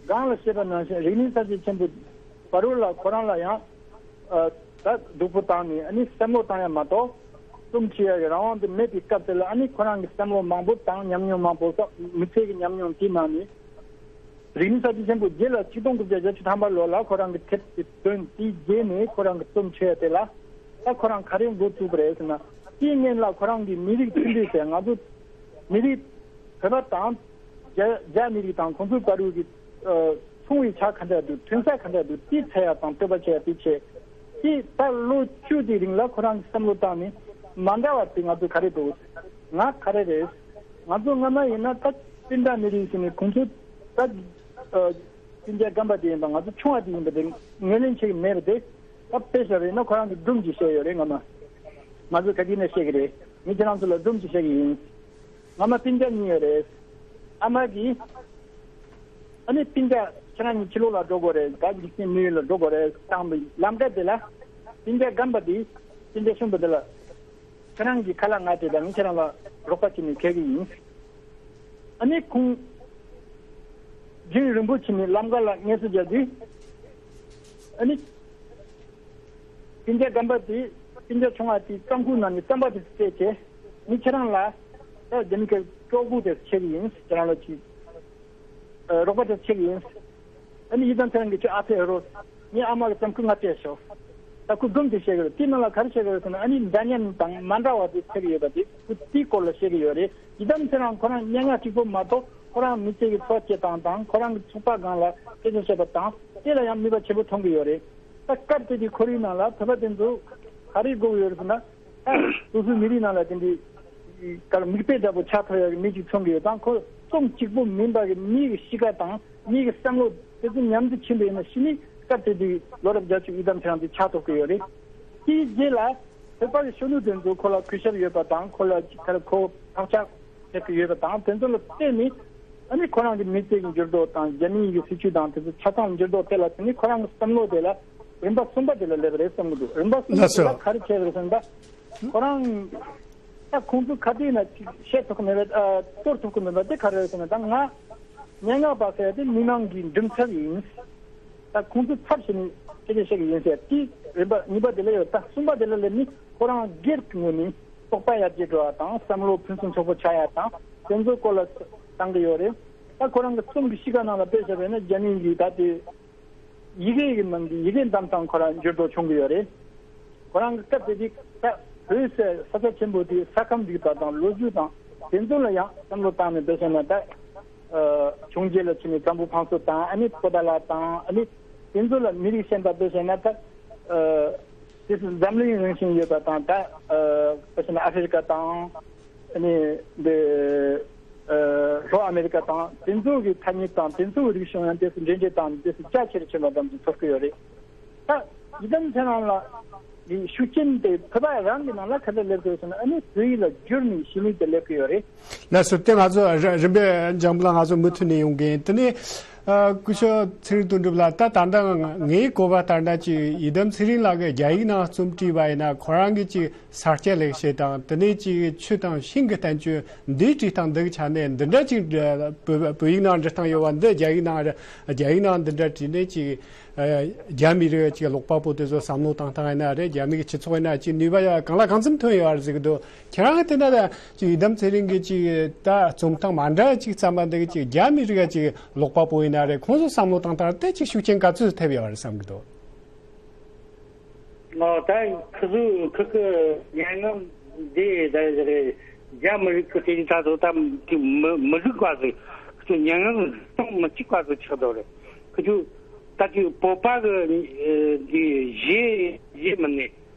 སྒང་ལ་བཤད་པ་ནང་བཞིན་རིག་གནས་གསར་བརྗེ་ཆེན་པོ་བར་དུ་ལ་ཁོ་རང་ལ་ཡང་ཨ་ད་སྡུག་པོ་བཏང་ནས་ཨ་ནི་བསམ་བློ་བཏང་ཡ་མ་གཏོགས་རྩོམ་འབྲི་ཡ་གི་རང་དབང་དེ་མེད་པའི་སྐབས་དེ་ལ་ཨ་ནི་ཁོ་རང་གི་བསམ་བློ་མང་པོ་དང་ཉམས་མྱོང་མང་པོ་སོགས་མི་ཚེ་གི་ཉམས་མྱོང་དེའི་ནང་ནས། རིག་གནས་གསར་བརྗེ་ཆེན་པོ་རྗེས་ལ་ཆིག་སྟོང་དགུ་བརྒྱ་བརྒྱད་ཅུ་ཐམ་པ་ལོ་ལ་ཁོ་རང་གི་དེབ་དེ་བཏོན་དེའི་རྗེས་ནས་ཁོ་རང་གི་རྩོམ་འབྲི་ཡ་དེ་ལ་ད་ཁོ་རང་ག་རེ་འགོ་བཙུགས་པ་རེད་ཟེར་ན། དེའི་སྔོན་ལ་ཁོ་རང་གི་མི་རིགས་མཐུན་སྒྲིལ་ཟེར་ང་ཚོ་མི་རིགས་བོད་པ་དང་རྒྱ་རྒྱ་མི་རིགས་དང་ཁོང་ཚོའི་བར་དུ་གི་ཨ་མཚུངས་པའི་ཆ་ག་འདྲ་འདུག་མཐུན་ས་ག་འདྲ་འདུག་དེ་འཚོལ་ཡ་དང་བསྟོད་པ་བྱེད་ཡ་དེ་བྱས། དེ་ད་ལོ་བཅུ་དེའི་རིང་ལ་ཁོ་རང་གི་བསམ་བློ་བཏང་ནས་མ་འདྲ་བ་དེ་ང་ཚོ་ག་རེ་འདུག་ང་ག་རེ་རེད། ང་ཚོ་སྔ་མ་ཡིན་ན་ད་སྤུན་ཟླ་མི་རིགས་ཟེར་ནས་ཁོང་ཚོ་ད་ཨ་སྤུན་ཀྱག་རྒན་པ་དེ་ཡིན་པ་ང་ཚོ་ཆུང་བ་དེ་ཡིན་པ་དེ་ངོས་ལེན་བྱེད་ཀྱི་མེད་པ་དེ། ད་དཔེ་བཞག་པ་ཡིན་ན་ཁོ་རང་གི་སྒྲུང་ཅིག་བཤད་ཡོད་རེད། སྔ་མ་ང་ཚོ་ག་དུས་ནས་བཤད་ཀྱི་རེད། ངས་ཁྱེད་རང་ཚོ་ལ་སྒྲུང་ཅིག་བཤད་ཀྱི་ཡིན། སྔ་མ་སྤུན་ཀྱག་གཉིས་ཡོད་རེད། ཨ་མ་གིས་ཨ་ནི་སྤུན་ཀྱག་ཁྱེད་རང་གཉིས་ཕྱི་ལོགས་ལ་འགྲོ་དགོས་རེད། ད་འཇིག་རྟེན་མི་ཡུལ་ལ་འགྲོ་དགོས་རེད་བཏང་བའི་ལམ་ཀ་དེ་ལ་སྤུན་ཀྱག་རྒན་པ་དེས་སྤུན་ཀྱག་ཆུང་བ་དེ་ལ། ཁྱེད་རང་གི་ཁ་ལག་ང་སྤྲད་དང་ངས་ཁྱེད་རང་ལ་རོགས་པ་བྱས་ནས་ཁྱེར་གི་ཡིན། ཨ་ནི་ཁོང་རྒྱུན་རིང་པོ་བྱས་ནས་ལམ་ཀ་ལ་ངལ་གསོ་རྒྱག་དུས། ཨ་ནི་སྤུན་ཀྱག་རྒན་པ་དེས་སྤུན་ཀྱག་ཆུང་བ་དེའི་རྩམ་ཁུག་ནང་ནས་རྩམ་པ་དེ་སྤྲད་བྱས། ངས་ཁྱེད་རང་ལ་ད་རྒྱ་མི་སྐད་ཀྲོ་གུ་དེ་ཁྱེར་གི་ཡིན། ཁྱེད་རང་ལ་ཅིག་ཨ་རོགས་པ་དེ་ཁྱེར་གི་ཡིན། ཨ་ནི་ཡི་དམ་ཚེ་རིང་གིས་ཁྱོད་ཨ་ཕས་ཨེ་རོ། ངའི་ཨ་མ་གི་རྩམ་ཁུག་ང་སྤྲད་ཤོག་ད་ཁོས་སྒྲུང་དེ་བཤད་གི་ཡོད། དེའི་ནང་ལ་ག་རེ་བཤད་གི་ཡོད་ཟེར་ན་ཨ་ནི་འདྲ་མཉམ་དང་མ་འདྲ་བ་དེ་ཚེ་གི་ཡོད་པ་དེ་ཁོས་དེའི་སྐོར་ལ་བཤད་གི་ཡོད་རེད། ཡི་དམ་ཚེ་རིང་ཁོ་རང་སྙན་ངག་གཅིག་པོ་མ་གཏོགས་ཁོ་རང་མི་ཚེ་གི་འཚོ་བ་སྐྱེལ་སྟངས་དང་ཁོ་རང་གི་ཚོགས་པ་སྒང་ལ་སྐད་ཆ་བཤད་པ་དང་དེ་ལ་ཡང་ནུས་པ་ཆེན་པོ་ཐོན་གི་ཡོད་རེད། ད་སྐབས་དེ་དུས་ཁོར་ཡུག་ནང་ལ་བོད་པ་དེ་ཚོ་ག་རེ་དགོས་ཀྱི་ཡོད་རེད་ཟེར་ན། ད་སོ་སོའི་མི་རིགས་ནང་ལ་དེ་འདྲའི་གར་མིག་དཔེ་འདྲ་པོ་ཆགས་ཐུབ་ཡག་གི་མི་ཅིག་མཚོན་གྱི་ཡོད་དང་ཁོ་རྩོམ་གཅིག་པོ་མིན་པ་གི་མིའི་གི་གཤིས་ཀ་དང་མིའི་གི་བསམ་བློ་དེ་ཚོ་མཉམ་དུ་ཕྱིན་པ་ཡིན་ན་ཕྱི་ནས་སྐབས་དེ་དུས་ལོ་རབས་བརྒྱད་ཅུ་ཡི་དམ་ཚེ་རིང་དེ་ཆགས་ཐུབ་ཀྱི་ཡོད་རེད། དེའི་རྗེས་ལ་བོད་པ་གི་ཤོ་ནུ་དེ་ཚོ་ཁོ་ལ་གུས་ཞབས་ཡོད་པ་དང་ཁོ་ལ་ཅིག་གར་ཁོ་བག་ཆགས་ཐེབས་ཀྱི་ཡོད་པ་དང་དེ་ཚོ་ལ་བརྟེན་ནས། ཨ་ནི་ཁོ་རང་གི་མི་ཚེ་གི་འགྱུར་ལྡོག་དང་རྒྱ་མིའི་གི་སྲིད་བྱུས་དང་དེ་ཚོ་ཆ་ཚང་འགྱུར་ལྡོག་དེ་ལ་བརྟེན་ནས་ཁོ་རང་གི་བསམ་བློ་དེ་ལ་རིམ་པ་གསུམ་པ་དེ་ལ་སླེབས་རེད་བསམ་གི་འདུག་རིམ་པ་གསུམ་པ་དེ་ལ་ག་རེ་བྱས་རེད་ཟེར་ན། ད་ཁོ་རང་ད་ཁོང་ཚོ་ག་དུས་ན་ཅིག་བཤད་ཐུབ་ཀྱི་མེད་པ་ཨ་གཏོར་ཐུབ་ཀྱི་མེད་པ་དེ་ག་རེ་རེད་ཟེར་ན། ད་ང་སྙན་ངག་པ་ཟེར་ཡ་དེ་མི་མང་གི་འགྲེམས་ཚབ་ཡིན། ད་ཁོང་ཚོའི་ཚབ་བྱས་ནས་སྐད་ཆ་བཤད་ཀྱི་ཡིན་ཟེར་དེ་རིམ་པ་གཉིས་པ་དེ་ལ་ཡོད། ད་གསུམ་པ་དེ་ལ་སླེབས་ནས་ཁོ་རང་སྒེར་གྱི་ངོས་ནས་རྟོག་པ་ཡར་རྒྱས་འགྲོ་བ་དང་བསམ་བློ་ཕུན་སུམ་ཚོགས་པོ་ཆགས་ཡ་དང་དེ་ཚོའི་སྐོར་ལ་བཏང་གི་ཡོད་རེད། ད་ཁོ་རང་གི་རྩོམ་གྱི་གཤིས་ཀ་ནང་ལ་དཔེ་བཞག་པ་ཡིན་ན་རྒྱ་མིའི་གི་ད་དེ་ཡི་གེ་གི་ནང་གི་ཡི་གེ་འདམ་སྟངས་ཁོ་རང་འགྱུར་ལྡོག་བྱུང་གི་ཡོད་རེད། ཁོ་རང་གི་སྐབས་དེ་དུས་ད་བོད་ཟེར་ས་ཆ་ཆེན་པོ་དེ་ས་ཁམས་རིག་པ་དང་ལོ་རྒྱུས་དང་དེ་ཚོ་ལ་ཡང་བསམ་བློ་བཏང་ནས་འདི་བྱས་ན་ད་ཨ་བྱུང་རྗེས་ལ་ཕྱིན་ནས་འཛམ་བུ་ཕང་སོ་དང་ཨ་ནི་པོ་ཏཱ་ལ་དང་ཨ་ནི་དེ་ཚོ་ལ་མི་རིགས་གཞན་དང་འདི་བྱས་ན་ད་ཨ་དེ་ཚོ་འཛམ་གླིང་རིམ་བཞིན་ཡོད་པ་དང་ད་ཨ་འདི་བྱས་ན་ཨ་ཧྥེ་རི་ཀ་དང་། ཨ་ནི་འདི་ཨ་ལྷོ་ཨ་མེ་རི་ཀ་དང་དེ་ཚོ་གི་ཐ་སྙད་དང་དེ་ཚོ་གི་རིག་གཞུང་ཡང་དེ་ཚོ་འབྲེལ་འདྲིས་དང་དེ་ཚོ་རྒྱ་ཆེར་ཕྱིན་པ་ཙམ་དུ་ཚོར་གི་ཡོད་རེད། ད་ཡི་དམ་ཚེ་རིང་ལ་གི་ཤུགས་རྐྱེན་དེ་བོད་པ་རང་གི་ནང་ལ་ག་འདྲ་སླེབས་དགོས་ཟེར་ན་ཨ་ནི་བོད་ཡིག་ལ་བསྒྱུར་ནས་ཤེས་ནུས་དེ་སླེབས་གི་ཡོད་རེད། ལགས་སོ། དེ་ང་ཚོ་ར་རིམ་པས་འཇམ་པོ་ལགས་ང་ཚོ་མུ་མཐུད་ནས་ཡོང་གི་ཡིན། དེ་ནས་ཨ་སྐུ་ཞབས་ཚེ་རིང་དོན་གྲུབ་ལགས། ད་ད་ལྟ་ང་ངའི་གོ་བ་ལྟར་ན་ཅིག་ཡི་དམ་ཚེ་རིང་ལགས་ཀྱིས་རྒྱ་ཡིག་ནང་རྩོམ་བྲིས་པ་ཡིན་ན་ཁོ་རང་གིས་ཅིག་ས་སྐྱ་ལེགས་བཤད་དང་དེ་ནས་ཅིག་ཆོས་དང་ཞིང་གི་བསྟན་བཅོས་འདི་བྲིས་སྟངས་འདི་གི་ཆ་ནས་འདི་འདྲ་ཅིག་བོད་བོད་ཡིག་ནང་འབྲི་སྟངས་ཡོད་པ་འདི་རྒྱ་ཡིག་ནང་རྒྱ་ཡིག་ནང་འདི་འདྲ་བྲིས་ནས་ཅིག་ཨ་རྒྱ་མི་རིགས་ཅིག་ཀློག་པ་པོ་དེ་ཚོ་བསམ་བློ་བཏང་སྟངས་ཡིན་ན་རེད། རྒྱ་མི་གི་སྤྱི་ཚོགས་ཡིན་ན་ཅིག་ནུས་པ་ཡ་གང་ལ་གང་འཚམ་ཐོན་ཡོད་རེད་ཟེར་གི་འདུག་ཁྱེད་རང་གི་དེ་ན་ད་ཅིག་ཡི་དམ་ཚེ་རིང་གི་ཅིག་ད་རྩོམ་སྟངས་མ་འདྲ་ཅིག་བརྩམས་པ་འདི་གི་ཅིག་རྒྱ་མི་རིགས་ཀ་ཅིག་ཀློག་པ་པོ་ཡིན་ན་རེད། ཁོང་ཚོ་བསམ་བློ་བཏང་སྟངས་དེ་ཅིག་ཤུགས་རྐྱེན་ག་ཚོད་ཐེབས་ཡོད་རེད་བསམ་གི་འདུག་ཨོ་ད་ཁུ་ཚོ་ཁུ་ཁུ་སྙན་ངག་འདི་ད་རེད། རྒྱ་མི་རིགས་ཀྱི་དེ་ད་ཚོ་ད་མི་མི་འགྲིག་པ་ཟིག་ཁུ་ཚོ་སྙན་ངག་མི་གཅིག་པ་ཟིག་ཆགས་འདུག་རེད། ཁུ་ཚོ་ད་ཅིག་བོད་པ་གི་འདི་གཞས་གཞས་མིན་ནས།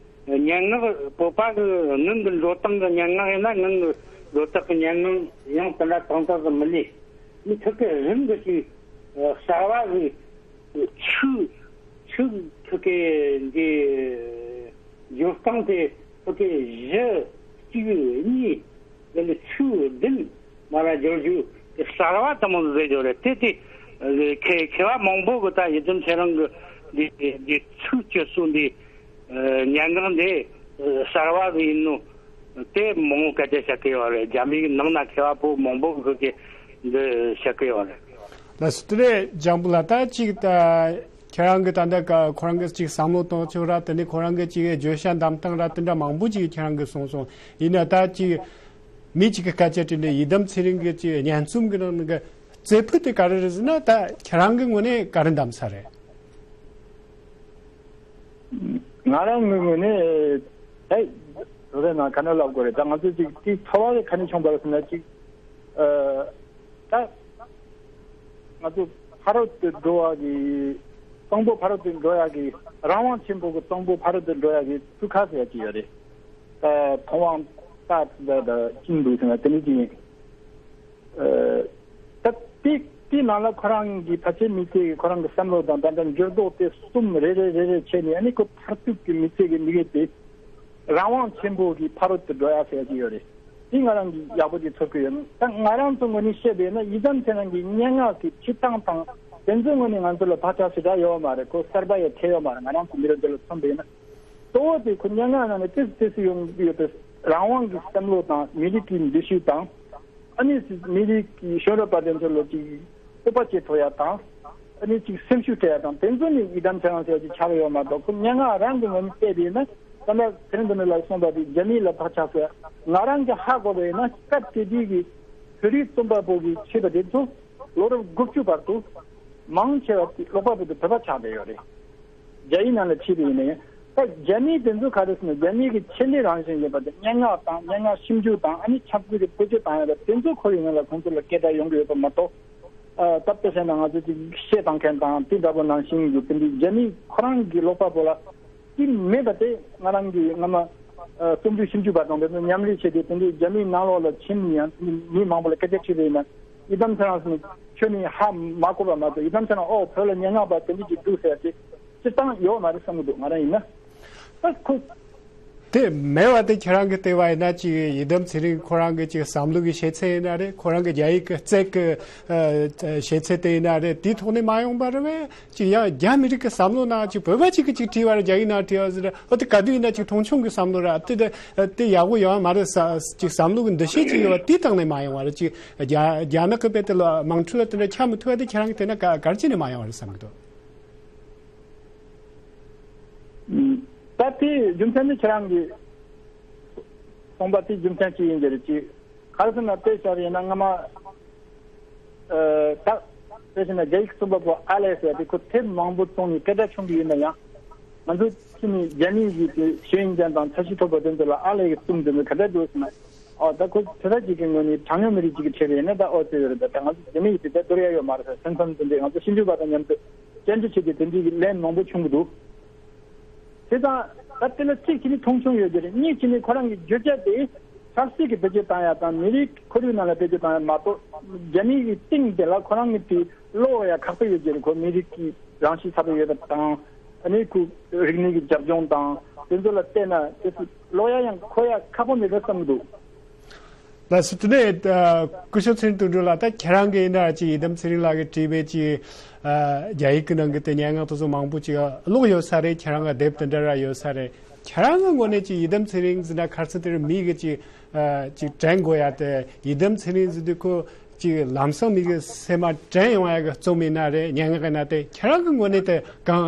སྙན་ངག་བོད་པ་གི་སྔོན་གྱི་འགྲོ་སྟངས་ཀྱི་སྙན་ངག་ཡིན་ན། སྔོན་གྱི་འགྲོ་སྟངས་ཀྱི་སྙན་ངག་ཡང་དེ་འདྲ་ཏག་ཏག་ཏུ་མི་ལས། མི་ཐུག་གི་རིམ་གྱིས་ཅིག་གསར་བ་གི་ཚིག་ཚིག་ཐུག་གི་འདི་སྦྱོར་སྟངས་དེ་ཐུག་གི་བཞི་གཅིག་གཉིས། དེ་ལས་ཚིག་བདུན་མ་ལ་སྦྱོར་རྒྱུ་དེ་གསར་བ་དེ་མོ་ཟེར་རྒྱུ་རེད། དེ་དེ་མཁས་མཁས་པ་མང་པོ་གི་ད་ཡི་དམ་ཚེ་རིང་གི་འདི་འདི་ཚིག་བཅད་སྲོལ་འདི། སྙན་ངག་འདི་གསར་བ་ཡིན་ནོ། དེ་མང་པོ་སྐད་ཆ་བཤད་ཀྱི་ཡོད་རེད། རྒྱ་མིའི་ནང་ན་མཁས་པ་པོ་མང་པོ་གི་གི་འདི་བཤད་ཀྱི་ཡོད་རེད། ལགས་སོ། དེ་ནས་ལྗང་བུ་ལགས། ད་ཅིག་ད་ཁྱེད་རང་གི་ད་ལྟ་ཁོ་རང་གི་ཅིག་བསམ་བློ་གཏོང་ཕྱོགས་ར། དེ་ནས་ཁོ་རང་གི་ཅིག་བརྗོད་བྱ་འདེམས་སྟངས་ར། དེ་འདྲ་མང་པོ་ཅིག་ཁྱེད་རང་གིས་གསུངས་སོང་། ཡིན་ན་ད་ཅིག་མི་གཅིག་གི་སྐད་ཆ་དྲིས་ནས་ཡི་དམ་ཚེ་རིང་གི་ཅིག་སྙན་རྩོམ་གི་ནང་གི་རྩེ་ཕུད་དེ་ག་རེ་རེད་ཟེར་ན། ད་ཁྱེད་རང་གི་ངོས་ནས་ག་རེ་འདེམས་ས་རེད། ང་རང་གི་ངོས་ནས་ཨེ་བཟོ་རེ་ན་ག་ནས་ལབ་དགོས་རེད། ད་ང་ཚོ་ཅིག་དེའི་ཚོར་བ་ག་ནས་བྱུང་བ་རེད་ཟེར་ན། ཅིག་ཨ་ད་ང་ཚོ་ཕ་རོལ་ཏུ་འགྲོ་བ་གི་གཙང་པོ་ཕ་རོལ་ཏུ་འགྲོ་ཡག་གི་རང་དབང་ཆེན་པོ་གི་གཙང་པོ་ཕ་རོལ་ཏུ་འགྲོ་ཡག་གི་ཚུགས་ཁ་ཟེར་ཡག་ཅིག་ཡོད་རེད། ད་ཐོང་དབང་ད་ད་ད་ཅིང་འདུག་ཟེར་ན་དེ་ནི་ཅིག་ཡིན། ཨ་ད་དེ་དེའི་ནང་ལ་ཁོ་རང་གི་ཕལ་ཆེར་མི་ཚེ་གི་ཁོ་རང་གི་བསམ་བློ་དང་ད་ལྟ་འགྱུར་ལྡོག་དེ་གསུམ་རེ་རེ་རེ་རེ་བྱས་ནས། ཨ་ནི་ཁོ་མཐར་ཐུག་གི་མི་ཚེ་གི་དམིགས་ཡུལ་དེ་རང་དབང་ཆེན་པོ་གི་ཕ་རོལ་ཏུ་འགྲོ་ཡག་ཟེར་གྱི་ཡོད་རེད། དེ་ང་རང་གི་ཡག་པོ་ཅིག་ཚོར་གི་ཡོད། ད་ང་རང་ཚོ་ངོས་ནས་བཤད་པས་ན་ཡི་དམ་ཚེ་རིང་གི་སྙན་ངག་གི་བྲིས་སྟངས་དང་དེ་ཚོའི་ངོས་ནས་ང་ཚོ་ལ་བག་ཆགས་ཞེ་དྲག་ཡོད་མ་རེད། ཁོ་གསར་པ་ཡང་ཐེབས་ཡོད་མ་རེད། ང་རང་ཚོ་མི་རབས་འདི་ལ་མཚོན་པས་ན། གཙོ་བོ་དེ་ཁོ་སྙན་ངག་ནང་ནས་ཏོག་ཙམ་ཏོག་ཙམ་ཡོང་གི་ཡོད་པའི་རང་དབང་གི་བསམ་བློ་དང་མི་རིགས་ཀྱི་འདུ་ཤེས་དང་། ཨ་ནི་མི་རིགས་ཀྱི་གཞོན་རབས་པ་དེ་ཚོ་ལ་ཅིག་སྤོབས་པ་སྐྱེ་ཐུབ་ཡ་དང་། ཨ་ནི་ཅིག་སེམས་ཤུགས་སྤྲད་ཡ་དང་། དེ་ཚོ་ནི་ཡི་དམ་ཚེ་རིང་ཟེར་ཅིག་ཆགས་ཡོད་མ་གཏོགས། ཁོ་སྙན་ངག་རང་གི་ངོས་ནས་བལྟས་པས་ན། ད་ལྟ་ཚེ་རིང་དོན་གྲུབ་ལགས་གསུངས་པ་དེ་རྒྱ་མི་ལ་བག་ཆགས་ཟེར། ང་རང་གི་ཧ་གོ་བས་ན་སྐབས་དེ་དུས་ཀྱི་བོད་རིགས་རྩོམ་པ་པོ་གི་བྱས་པ་དེ་ཚོ་ལོ་རབས་དགུ་བཅུ་བར་དུ་མང་ཆེ་བ་དེ་ཀློག་པ་པོ་དེ་བོད་པ་ཆགས་བསྡད་ཡོད་རེད། རྒྱ་ཡིག་ནང་ལ་བྲིས་པ་ཡིན་ན་ཡང་། ད་རྒྱ་མིའི་དེ་ཚོ་ག་རེ་ཟེར་ན། རྒྱ་མིའི་གི་ཆེད་ལས་རང་བཞིན་ཡིན་པ་དེ་སྙན་ངག་དང་། སྙན་ངག་ཞིབ་འཇུག་དང་། ཨ་ནི་ཁྱབ་ཁུལ་གྱི་བེད་སྤྱོད་བཏང་ཡ་ལ་དེ་ཚོ་ཁོར་ཡུག་ནང་ལ་ཁོང་ཚོ་ལ་སྐད་གྲགས་ཡོང་གི་ཡོད་པ་མ་གཏོགས། ཨ་སྟབས་བདེ་བྱས་ན་ང་ཚོ་ཅིག་གཞས་བཏང་མཁན་དང་དེ་འདྲ་པོ་ནང་བཞིན་གྱི་དེ་འདྲའི་རྒྱ་མི་ཁོ་རང་གི་ཀློག་པ་པོ་ལ་དེ་མེད་པ་དེ་ང་རང་གི་སྔ་མ་ཨ་རྩོམ་རིག་ཞིབ་འཇུག་པ་དང་དེ་ཚོ་མཉམ་ལས་བྱས་ཏེ། དེ་འདྲའི་རྒྱ་མིའི་ནང་ལོགས་ལ་ཕྱིན་ནས་ཡང་མི་མང་པོ་ལ་སྐད་ཆ་དྲིས་པ་ཡིན་ན། ཡི་དམ་ཚེ་རིང་ཟེར་ནས་ཁྱོན་ནས་ཧ་མ་གོ་བ་མ་གཏོགས། ཡི་དམ་ཚེ་རིང་ཨོ་བོད་ལ་སྙན་ངག་པ་དེ་འདྲ་ཅིག་འདུག་ཟེར་ཏེ་སྤྱིར་བཏང་ཡོད་མ་རེད་བསམ་གྱི་འདུག། ང་རང་ཡིན་ན། ད་ཁོ་དེ་མེད་པ་དེ་ཁྱེད་རང་གི་ལྟ་བ་ཡིན་ན། ཅིག་ཡི་དམ་ཚེ་རིང་ཁོ་རང་གི་ཅིག་བསམ་བློ་གི་ཤེས་ཚད་ཡིན་ན་རེད། ཁོ་རང་གི་རྒྱ་ཡིག་གི་རྩལ་གི་ཨ་ཤེས་ཚད་དེ་ཡིན་ན་རེད། དེའི་ཐོག་ནས་མ་ཡོང་པ་རེད་བས། ཅིག་ཡང་རྒྱ་མི་རིགས་ཀྱི་བསམ་བློ་ནང་ཅིག་བོད་པ་ཅིག་གིས་ཅིག་བྲིས་པ་རེད། རྒྱ་ཡིག་ནང་བྲིས་པ་ཟེར་རེད། འོ་དེ་ག་དུས་ཡིན་ན་ཅིག་མཐོང་ཆུང་གི་བསམ་བློ་ར། དེ་དེ་དེ་ཡག་པོ་ཡོད་མ་རེད་ས། ཅིག་བསམ་བློ་གི་འདུ་ཤེས་ཅིག་ཡོད་པ་དེའི་སྟེང་ནས་མ་ཡོང་བ་རེད། ཅིག་རྒྱ་རྒྱ་ནག་གི་དཔེ་དེ་ལ་དམངས་ཁྲོད་ལ་དེ་འདྲ་ཁྱབ་མི་ཐུབ་པ་དེ་ཁྱེད་རང་གིས་བལྟས་ན་ག་ག་རེ་བྱས་ནས་མ་ཡོང་བ་རེད་བསམ་གི་འདུག། ད་དེའི་རྒྱུ་མཚན་ནི་ཁྱེད་རང་གིས་གསུངས་པ་དེའི་རྒྱུ་མཚན་ཅིག་ཡིན་གྱི་རེད། ཅིག་ག་རེ་ཟེར་ན། དཔེ་བཞག་པ་ཡིན་ན་སྔ་མ་ཨ་ད་དཔེ་བཞག་ན་རྒྱ་ཡིག་རྩོམ་པ་པོ་ཨ་ལེ་ཟེར་ཡ་དེ་ཁོ་དེབ་མང་པོ་བཙོང་ནས་སྐད་གྲགས་བྱུང་གི་ཡོད་ན་ཡང་། ང་ཚོ་ཕྱི་ནས་རྒྱ་མིའི་གི་དེ་ཞུ་ཡིན་ཅན་དང་འཆར་གཞི་ཐོབ་པ་དེ་ཚོ་ལ་ཨ་ལེ་གི་རྩོམ་དེ་ཚོ་ག་འདྲ་འདུག་ཟེར་ན། ཨོ་ད་ཁོ་དེ་འདྲ་ཅིག་གི་ངོས་ནས་གྲངས་ཉུང་མི་རིགས་ཅིག་གི་ཁྲིད་པ་ཡིན་ན། ད་ཨོ་དེ་ཡོད་རེད། ད་ད་ང་ཚོ་རྒྱ་མི་ཡིས་དེ་ད་བསྡུར་ཡ་ཡོད་མ་རེད་ཟེར། སེམས་ཁམས་དེ་འདྲས་ང་ཚོ་ཞིབ་འཇུག་པ་དང་མཉམ་དུ་བཅར་འདྲི་བྱས་ཏེ་དེ་འདྲའི་གི་ལན་མང་པོ་བྱུང་གི་འདུག། དེ་དང་ད་དེ་ལ་གཅིག་བྱས་ནས་མཐོང་ཆུང་ཡོད་ཀྱི་རེད། གཉིས་བྱས་ནས་ཁོ་རང་གི་བརྗོད་བྱ་དེ་ཆབ་སྲིད་ཀྱི་བེད་སྤྱོད་བཏང་ཡ་དང་། མི་རིགས་ཁོར་ཡུག་ནང་ལ་བེད་སྤྱོད་བཏང་ཡ་མ་གཏོགས། རྒྱ་མི་གི་སྟེང་དེ་ལ་ཁོ་རང་གི་དེ་ཀློག་ཡ་ཁག་པོ་ཡོད་ཀྱི་རེད། ཁོ་མི་རིགས་ཀྱི་རང་གཤིས་ཚ་པོ་ཡོད་པ་དང་། ཨ་ནི་ཁོ་རིག་གནས་ཀྱི་རྒྱབ་ལྗོངས་དང་དེ་ཚོ་ལ་བལྟས་ན་དེ་ཚོ་ཀློག་ཡ་ཡང་གོ་ཡ་ཁག་པོ་མེད་པ་བསམ་གྱི་འདུག། ལགས་སོ། དེ་ནས་ཨ་སྐུ་ཞབས་ཚེ་རིང་དོན་གྲུབ་ལགས། ད་ཁྱེད་རང་གིས་ཡིན་ན་ཅིག་ཡི་དམ་ཚེ་རིང་ལགས་ཀྱིས་བྲིས་པའི་ཅིག་ཨ་རྒྱ་ཡིག་གི་ནང་གི་དེ་སྙན་ངག་དེ་ཚོ་མང་པོ་ཅིག་ཀློག་ཡོད་ས་རེད། ཁྱེད་རང་གི་དེབ་དེ་འདྲ་ར་ཡོད་ས་རེད། ཁྱེད་རང་གི་ངོས་ནས་ཅིག་ཡི་དམ་ཚེ་རིང་ཟེར་ན་ཁ་སང་དེར་མི་གིས་ཅིག་ཨ་ཅིག་དྲན་དགོས་ཡ་དེ། ཡི་དམ་ཚེ་རིང་ཟེར་དུས་ཁོ་ཅིག་ལམ་སང་མི་གི་སེམས་མ་དྲན་ཡོང་ཡ་གི་རྩོམ་ཡིན་ན་རེད། སྙན་ངག་ཡིན་ན། དེ་ཁྱེད་རང་གི་ངོས་ནས་དེ་གང་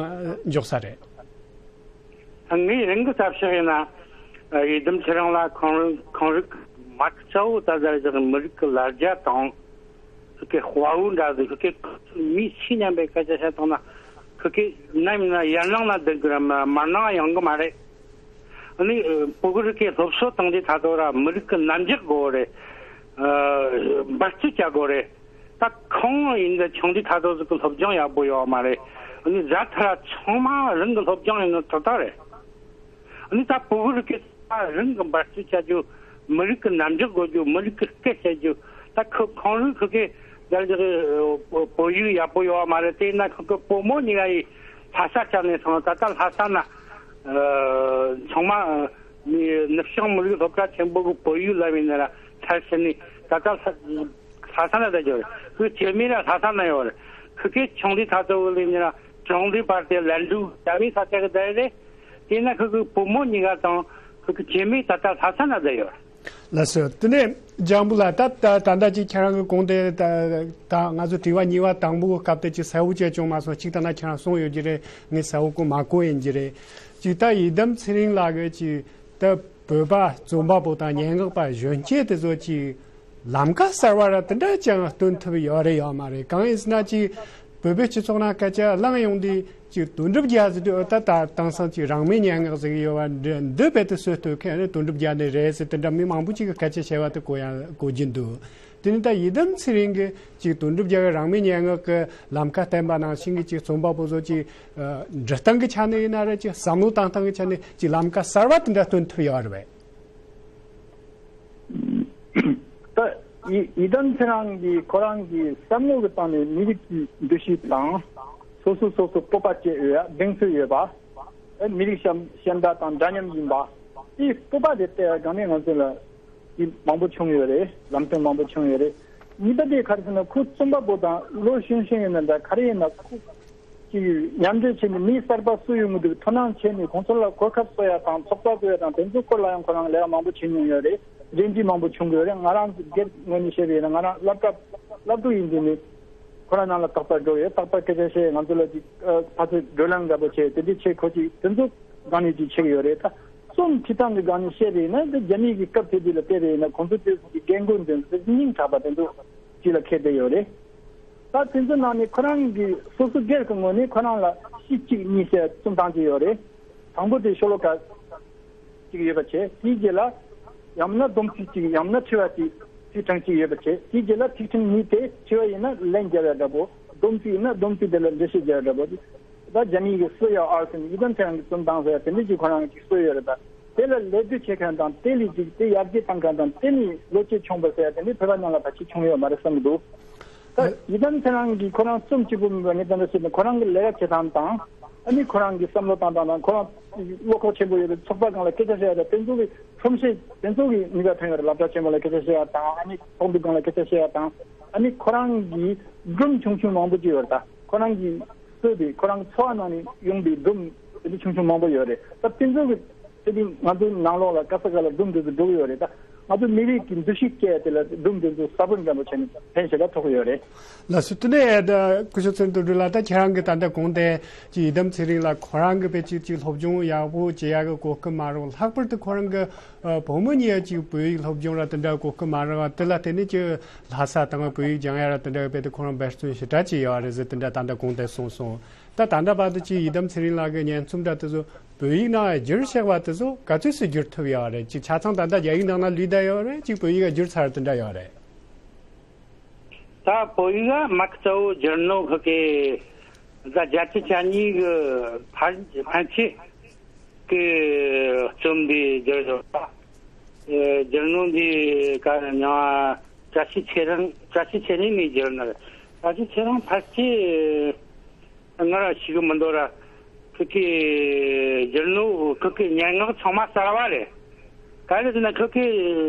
འཇོག་ས་རེད། ངའི་རང་གི་བསམ་ཤེས་ཡིན་ན། ཡི་དམ་ཚེ་རིང་ལགས་ཁོང་རང་ཁོང་རང་མ་གི་གཙོ་བོ་ད་ལྟ་ཞིག་མི་རིགས་ཀྱི་ལ་རྒྱ་དང་། ཁོ་གི་དཔའ་བོ་འདྲ་ཟིག། ཁོ་གི་མི་ཤི་སྙམ་པའི་སྐད་ཆ་བཤད་བཏང་ན། ཁོ་གི་ནམ་ཡིན་ན་ཡར་ལངས་ན་འདང་གི་ར། མར་ལངས་ཡོང་གི་མ་རེད། ཨ་ནི་བོད་ཀྱི་རིགས་ཀྱི་སློབ་གསོ་བཏང་དུས་ད་དུང་ར་མི་རིགས་ཀྱི་རྣམ་འགྱུར་དགོས་རེད། འབད་རྩོལ་བྱ་དགོས་རེད། ད་ཁོང་ཡིན་ད་ཆུང་དུས་ད་དུང་ཟིག་གི་སློབ་སྦྱོང་ཡག་པོ་ཡོད་མ་རེད། ཨ་ནི་གཟའ་ཐར་ཚང་མ་རང་གི་སློབ་སྦྱོང་ཡིན་ནོ་ཐོག་ཐག་རེད། ཨ་ནི་ད་བོད་རིགས་ཀྱི་རང་གི་འབད་བརྩོན་བྱ་རྒྱུ། མི་རིགས་ཀྱི་རྣམ་འགྱུར་དགོད་རྒྱུ། མི་རིགས་ཀྱི་སྐད་བཤད་རྒྱུ། ད་ཁོ་ཁོང་རང་ཁོ་གི་ད་ལྟ་བོད་ཡིག་ཡག་པོ་ཡོད་མ་རེད། དེས་ན་ཁོ་གི་བུ་མོ་གཉིས་ཀ་ཡི་ལྷ་ས་ཆ་ནས་སོང་། ད་ལྟ་ལྷ་ས་ན་ཚང་མ་ནི་ནུབ་བྱང་མི་རིགས་སློབ་གྲྭ་ཆེན་པོ་གི་བོད་ཡིག་ལ་བས་ན་ར་མཐར་ཕྱིན་ནས་ད་ལྟ་ལྷ་ས་ན་བསྡད་ཡོད་རེད། ཁོའི་སྐྱེ་དམན་ར་ལྷ་ས་ན་ཡོད་རེད། ཁོ་གི་ཆུང་དུས་ད་ལྟ་བོད་ལས་ནི་ར་གྲོང་སྡེ་བར་དེ་ལན་གྲུ་རྒྱ་མིའི་ས་ཆ་གི་བསྡད་རེད། དེས་ན་ཁོ་གི་བུ་མོ་གཉིས་ཀ་དང་ཁོ་གི་སྐྱེ་དམན་ད་ལྟ་ལྷ་ས་ན་བསྡད་ཡོད་རེད། ལགས་སོ། དེ་ནས་ལྗང་བུ་ལགས། ད་ད་ད་ལྟ་ཅིག་ཁྱེད་རང་གི་གོང་དེ་ད་ད་ང་ཚོ་དྲི་བ་གཉིས་པ་དང་པོའི་སྐབས་དེ་ཅིག་གསལ་བོ་བྱས་བྱུང་མ་སོང་། གཅིག་ད་ན་ཁྱེད་རང་གསུངས་ཡོད་ཀྱི་རེད། ངས་གསལ་བོ་གོ་མ་གོ་ཡིན་གྱི་རེད། ཅིག་ད་ཡི་དམ་ཚེ་རིང་ལགས་ཀྱིས་ཅིག་ད་བོད་པ་རྩོམ་པ་པོ་དང་སྙན་ངག་པ་གཞོན་སྐྱེས་དེ་ཚོ་ཅིག་ལམ་ཁ་གསར་བ་ར་དེ་འདྲ་ཅང་སྟོན་ཐུབ་ཡོད་རེད་ཡོད་མ་རེད། གང་ཡིན་ཟེར་ན་ཅིག་བོད་པའི་སྤྱི་ཚོགས་ནང་སྐད་ཆ་གླེང་ཡོང་དུས་ཅིག་དོན་གྲུབ་རྒྱལ་ཟེར་དུས་ཨོ་ད་ད་དེང་སང་ཅིག་རང་མོས་སྙན་ངག་ཟེར་གི་ཡོད་པ་འདི་འདི་རྦད་དེ་སྲོལ་གཏོད་མཁན་ནི་དོན་གྲུབ་རྒྱལ་ནི་རེད་ཟེར་དེ་འདྲ་མི་མང་པོ་ཅིག་གིས་སྐད་ཆ་བཤད་པ་དེ་གོ་ཡང་གོ་རྒྱུ་འདུག་དེ་ནི་ད་ཡི་དམ་ཚེ་རིང་གིས་ཅིག་དོན་གྲུབ་རྒྱལ་གྱི་རང་མོས་སྙན་ངག་གི་ལམ་ཁ་བསྟན་པ་ནང་བཞིན་གྱི་ཅིག་རྩོམ་པ་པོ་ཚོ་ཅིག་འབྲི་སྟངས་ཀྱི་ཆ་ནས་ཡིན་ན་རེད། ཅིག་བསམ་བློ་བཏང་སྟངས་ཀྱི་ཆ་ནས་ཅིག་ལམ་ཁ་གསར་བ་དེ་འདྲ་སྟོན་ཐུབ་ཡོད་རེད་པས། ད་ཡི་ཡི་དམ་ཚེ་རིང་གིས་ཁོ་རང་གི་བསམ་བློ་གི་སྟེང་ནས་མི་རིགས་ཀྱི་འདུ་ཤེས་དང་སོ་སོ་སོ་སོ་སྤོབས་པ་བཅས་ཡོད་ཡ་གདེང་ཚོད་ཡོད་པ། ཨེ་མི་རིགས་གཞན་གཞན་དག་དང་འདྲ་མཉམ་ཡིན་པ། དེའི་སྤོབས་པ་དེ་བལྟས་ཡ་སྒང་ནས་ང་ཚོ་ལ་ཡིད་མང་པོ་བྱུང་ཡོད་རེད། ལམ་སྟོན་མང་པོ་བྱུང་ཡོད་རེད། གཉིས་པ་དེ་ག་རེ་ཟེར་ན་ཁོ་རྩོམ་པ་པོ་དང་ལོ་གཞོན་གཞོན་ཡིན་ན་འདྲ་ག་རེ་ཡིན་ན་ཁོ་ཅིག་མཉམ་འབྲེལ་བྱས་ནས་མི་གསར་པ་སུ་ཡོང་གི་འདུག་དོ་སྣང་བྱས་ནས་ཁོང་ཚོ་ལ་གོ་སྐབས་སྤྲོད་ཡ་དང་ཚོགས་པ་བཟོ་ཡ་དང་དེ་ཚོའི་སྐོར་ལ་ཡང་ཁོ་རང་ལས་ཀ་མང་པོ་བྱེད་མྱོང་ཡོད་རེད། འབྲེལ་འདྲིས་མང་པོ་བྱུང་གི་ཡོད་རེད། ང་རང་ཚོ་སྒེར་ངོས་ནས་བཤད་པ་ཡིན་ན་ང་རང་སློབ་གྲྭ་སློབ་ཕྲུག་ཡིན་དུས་ནས་ཁོ་རང་ནང་ལ་རྟག་པར་འགྲོ་ཡོད། རྟག་པར་སྐད་ཆ་བཤད། ང་ཚོ་ལ་ཅིག་ཕར་ཚུར་བགྲོ་གླེང་འདྲ་པོ་བྱས། དེ་འདྲ་བྱས། ཁོ་ཅིག་དེ་ཚོ་སྒང་ནས་ཅིག་བྱེད་ཀྱི་ཡོད་རེད། ད་རྩོམ་བྲིས་སྟངས་ཀྱི་སྒང་ནས་བཤད་པ་ཡིན་ན་འདི་རྒྱ་མི་གི་སྐབས་དེ་དུས་ལ་བལྟས་པ་ཡིན་ན་ཁོང་ཚོ་དེ་ཚོ་གི་རྒན་རྒོན་དེ་ཚོ་སྙིང་ཁྲག་པ་དེ་ཚོ་ཅིག་ལ་འཁེལ་བསྡད་ཡོད་རེད། ད་དེ་ཚོ་ནང་ནས་ཁོ་རང་གི་སོ་སོ་སྒེར་གྱི་ངོས་ནས་ཁོ་རང་ལ་གཞི་གཅིག་གཉིས་ཟེར་རྩོམ་སྟངས་ཅིག་ཡོད་རེད། དང་པོ་དེ་ཤོ་ལོ་ཀ་གཅིག་ཡོད་པ་བྱས། དེའི་རྗེས་ལ་ཡང་ན་སྡོམ་ཚིག་གཅིག་ཡང་ན་དྲི་བ་གཅིག་ཚིག་ཕྲེང་གཅིག་ཡོད་པ་བྱས། དེའི་རྗེས་ལ་ཚིག་ཕྲེང་གཉིས་དེ་དྲི་བ་ཡིན་ན་ལན་རྒྱབ་ཡ་འདྲ་པོ། སྡོམ་ཚིག་ཡིན་ན་སྡོམ་ཚིག་དེ་ལ་འགྲེལ་བཤད་རྒྱབ་ཡ་འདྲ་པོ། ད་རྒྱ་མིའི་གི་སྲོལ་ཡོད་ཨར་ཟེར་ནས་ཡི་དམ་ཚེ་རིང་གི་རྩོམ་སྟངས་ཟེར་ཡ་དེ་འདྲ་ཅིག་ཁོ་རང་གི་སྲོལ་ཡོད་རེད། ད་དེ་ལ་ལད་ཟློས་བྱེད་མཁན་དང་དེ་ལས་ཅིག་དེ་ཡར་རྒྱས་བཏང་མཁན་དང་དེ་ནས་བློ་སྐྱེད་བྱུང་བ་ཟེར་ཡ་དེ་འདྲ་བོད་པ་ནང་ལ་ད་ཅིག་བྱུང་ཡོད་མ་རེད་བསམ་གི་འདུག་ད་ཡི་དམ་ཚེ་རིང་གིས་ཁོ་རང་རྩོམ་གཅིག་པུ་མིན་པ་ངས་དེ་འདྲ་བཤད་ན་ཁོ་རང་གི་ལས་ཀ་བྱེད་སྟངས་དང་། ཨ་ནི་ཁོ་རང་གི་བསམ་བློ་བཏང་སྟངས་དང་། ཁོ་རང་བློ་ཁོག་ཆེན་པོ་ཡོད་པའི་ཚོགས་པ་སྒང་ལ་སྐད་ཆ་བཤད་ཡ་དང་། དེ་ཚོ་གི་ཁྲོམ་གཞས་དེ་ཚོ་གི་ནུས་པ་ཐོན་ཡོད་རེད། སློབ་གྲྭ་ཆེན་མོ་ལ་སྐད་ཆ་བཤད་ཡ་དང་། ཨ་ནི་ཚོགས་འདུ་སྒང་ལ་སྐད་ཆ་བཤད་ཡ་དང་། ཨ་ནི་ཁོ་རང་གི་སྒྲུང་ཆུང་ཆུང་མང་པོ་ཅིག་ཡོད་རེད། ད་ཁོ་རང་གི་གཙོས་པའི་ཁོ་རང་གི་འཚོ་བ་ནང་ནས་ཡོང་པའི་སྒྲུང་དེ་འདྲ་ཆུང་ཆུང་མང་པོ་ཡོད་རེད། ད་དེ་ཚོ་གི་དེ་རིང་ང་ཚོའི་ནང་ལོགས་ལ་ག་ས་ག་ལ་སྒྲུང་དེ་ཚོ་འགྲོ་གི་ཡོད་རེད། ད་ང་ཚོ་མི་རིགས་ཀྱི་འདུ་ཤེས་སྐྱེ་ཡ་དེ་ལ་སྒྲུང་དེ་ཚོ་ཟབ་པོ་འདྲ་པོ་བྱས་ནས་ཕན་ཞེ་དྲག་ཐོགས་ཀྱི་ཡོད་རེད། ལགས་སོ། དེ་ནས་ད་སྐུ་ཞབས་ཚེ་རིང་དོན་གྲུབ་ལགས། ད་ཁྱེད་རང་གིས་ད་ལྟ་གོང་དེ་ཅིག་ཡི་དམ་ཚེ་རིང་ལགས་ཁོ་རང་གིས་དཔེ་ཅིག་ཅིག་སློབ་སྦྱོང་ཡག་པོ་བྱེད་ཡག་གི་གོ་སྐབས་མ་རག་ལྷག་པར་དུ་ཁོ་རང་གི་ཨ་བུ་མོ་གཉིས་ཀ་ཅིག་བོད་ཡིག་སློབ་སྦྱོང་ར་དེ་འདྲ་གོ་སྐབས་མ་རག་དེ་ལ་བརྟེན་ནས་ཅིག་ལྷ་ས་དང་བོད་ཡིག་སྦྱང་ཡ་ར་དེ་འདྲ་གི་དཔེ་དེ་ཁོ་རང་འབད་བརྩོན་ཞེ་དྲག་བྱས་ཡོད་རེད་ཟེར་དེ་འདྲ་ད་ལྟ་གོང་དེ་གསུངས་སོང་། ད་ད་ལྟ་བར་དུ་ཅིག་ཡི་དམ་ཚེ་རིང་ལགས་ཀྱི་སྙན་རྩོམ་འདྲ་དེ་ཚོ་བོད་ཡིག་ནང་བསྒྱུར་བཞག་པ་དེ་ཚོ་ག་ཚོད་ཙམ་བསྒྱུར་ཐུབ་ཡོད་རེད། ཅིག་ཆ་ཚང་ད་ལྟ་རྒྱ་ཡིག་ནང་ན་ལུས་བསྡད་ཡོད་རེད། ཅིག་བོད་ཡིག་བསྒྱུར་ཚར་དེ་འདྲ་ཡོད་རེད། ད་བོད་ཡིག་མ་གཙོ་བོ་བསྒྱུར་ནོ་ཁོ་གི་ད་བརྒྱད་ཅུ་གྱ་གཉིས་གི་ཕལ་ཕལ་ཆེར་གི་རྩོམ་འདི་བསྒྱུར་ཡོད་པ། ཨེ་བསྒྱུར་ནོ་འདི་ག་ཉང་བཀྲ་ཤིས་ཚེ་རིང་། བཀྲ་ཤིས་ཚེ་རིང་ནས་བསྒྱུར་ནི་རེད། བཀྲ་ཤིས་ཚེ་རིང་ཕལ་ཆེར་ང་རང་ཤེས་ཀྱི་མི་འདུག་ར། ཁོ་གི་བསྒྱུར་ནོ་ཁོ་གི་སྙན་ངག་ཚང་མ་གསར་བ་རེད། ག་རེ་ཟེར་ན་ཁོ་གི་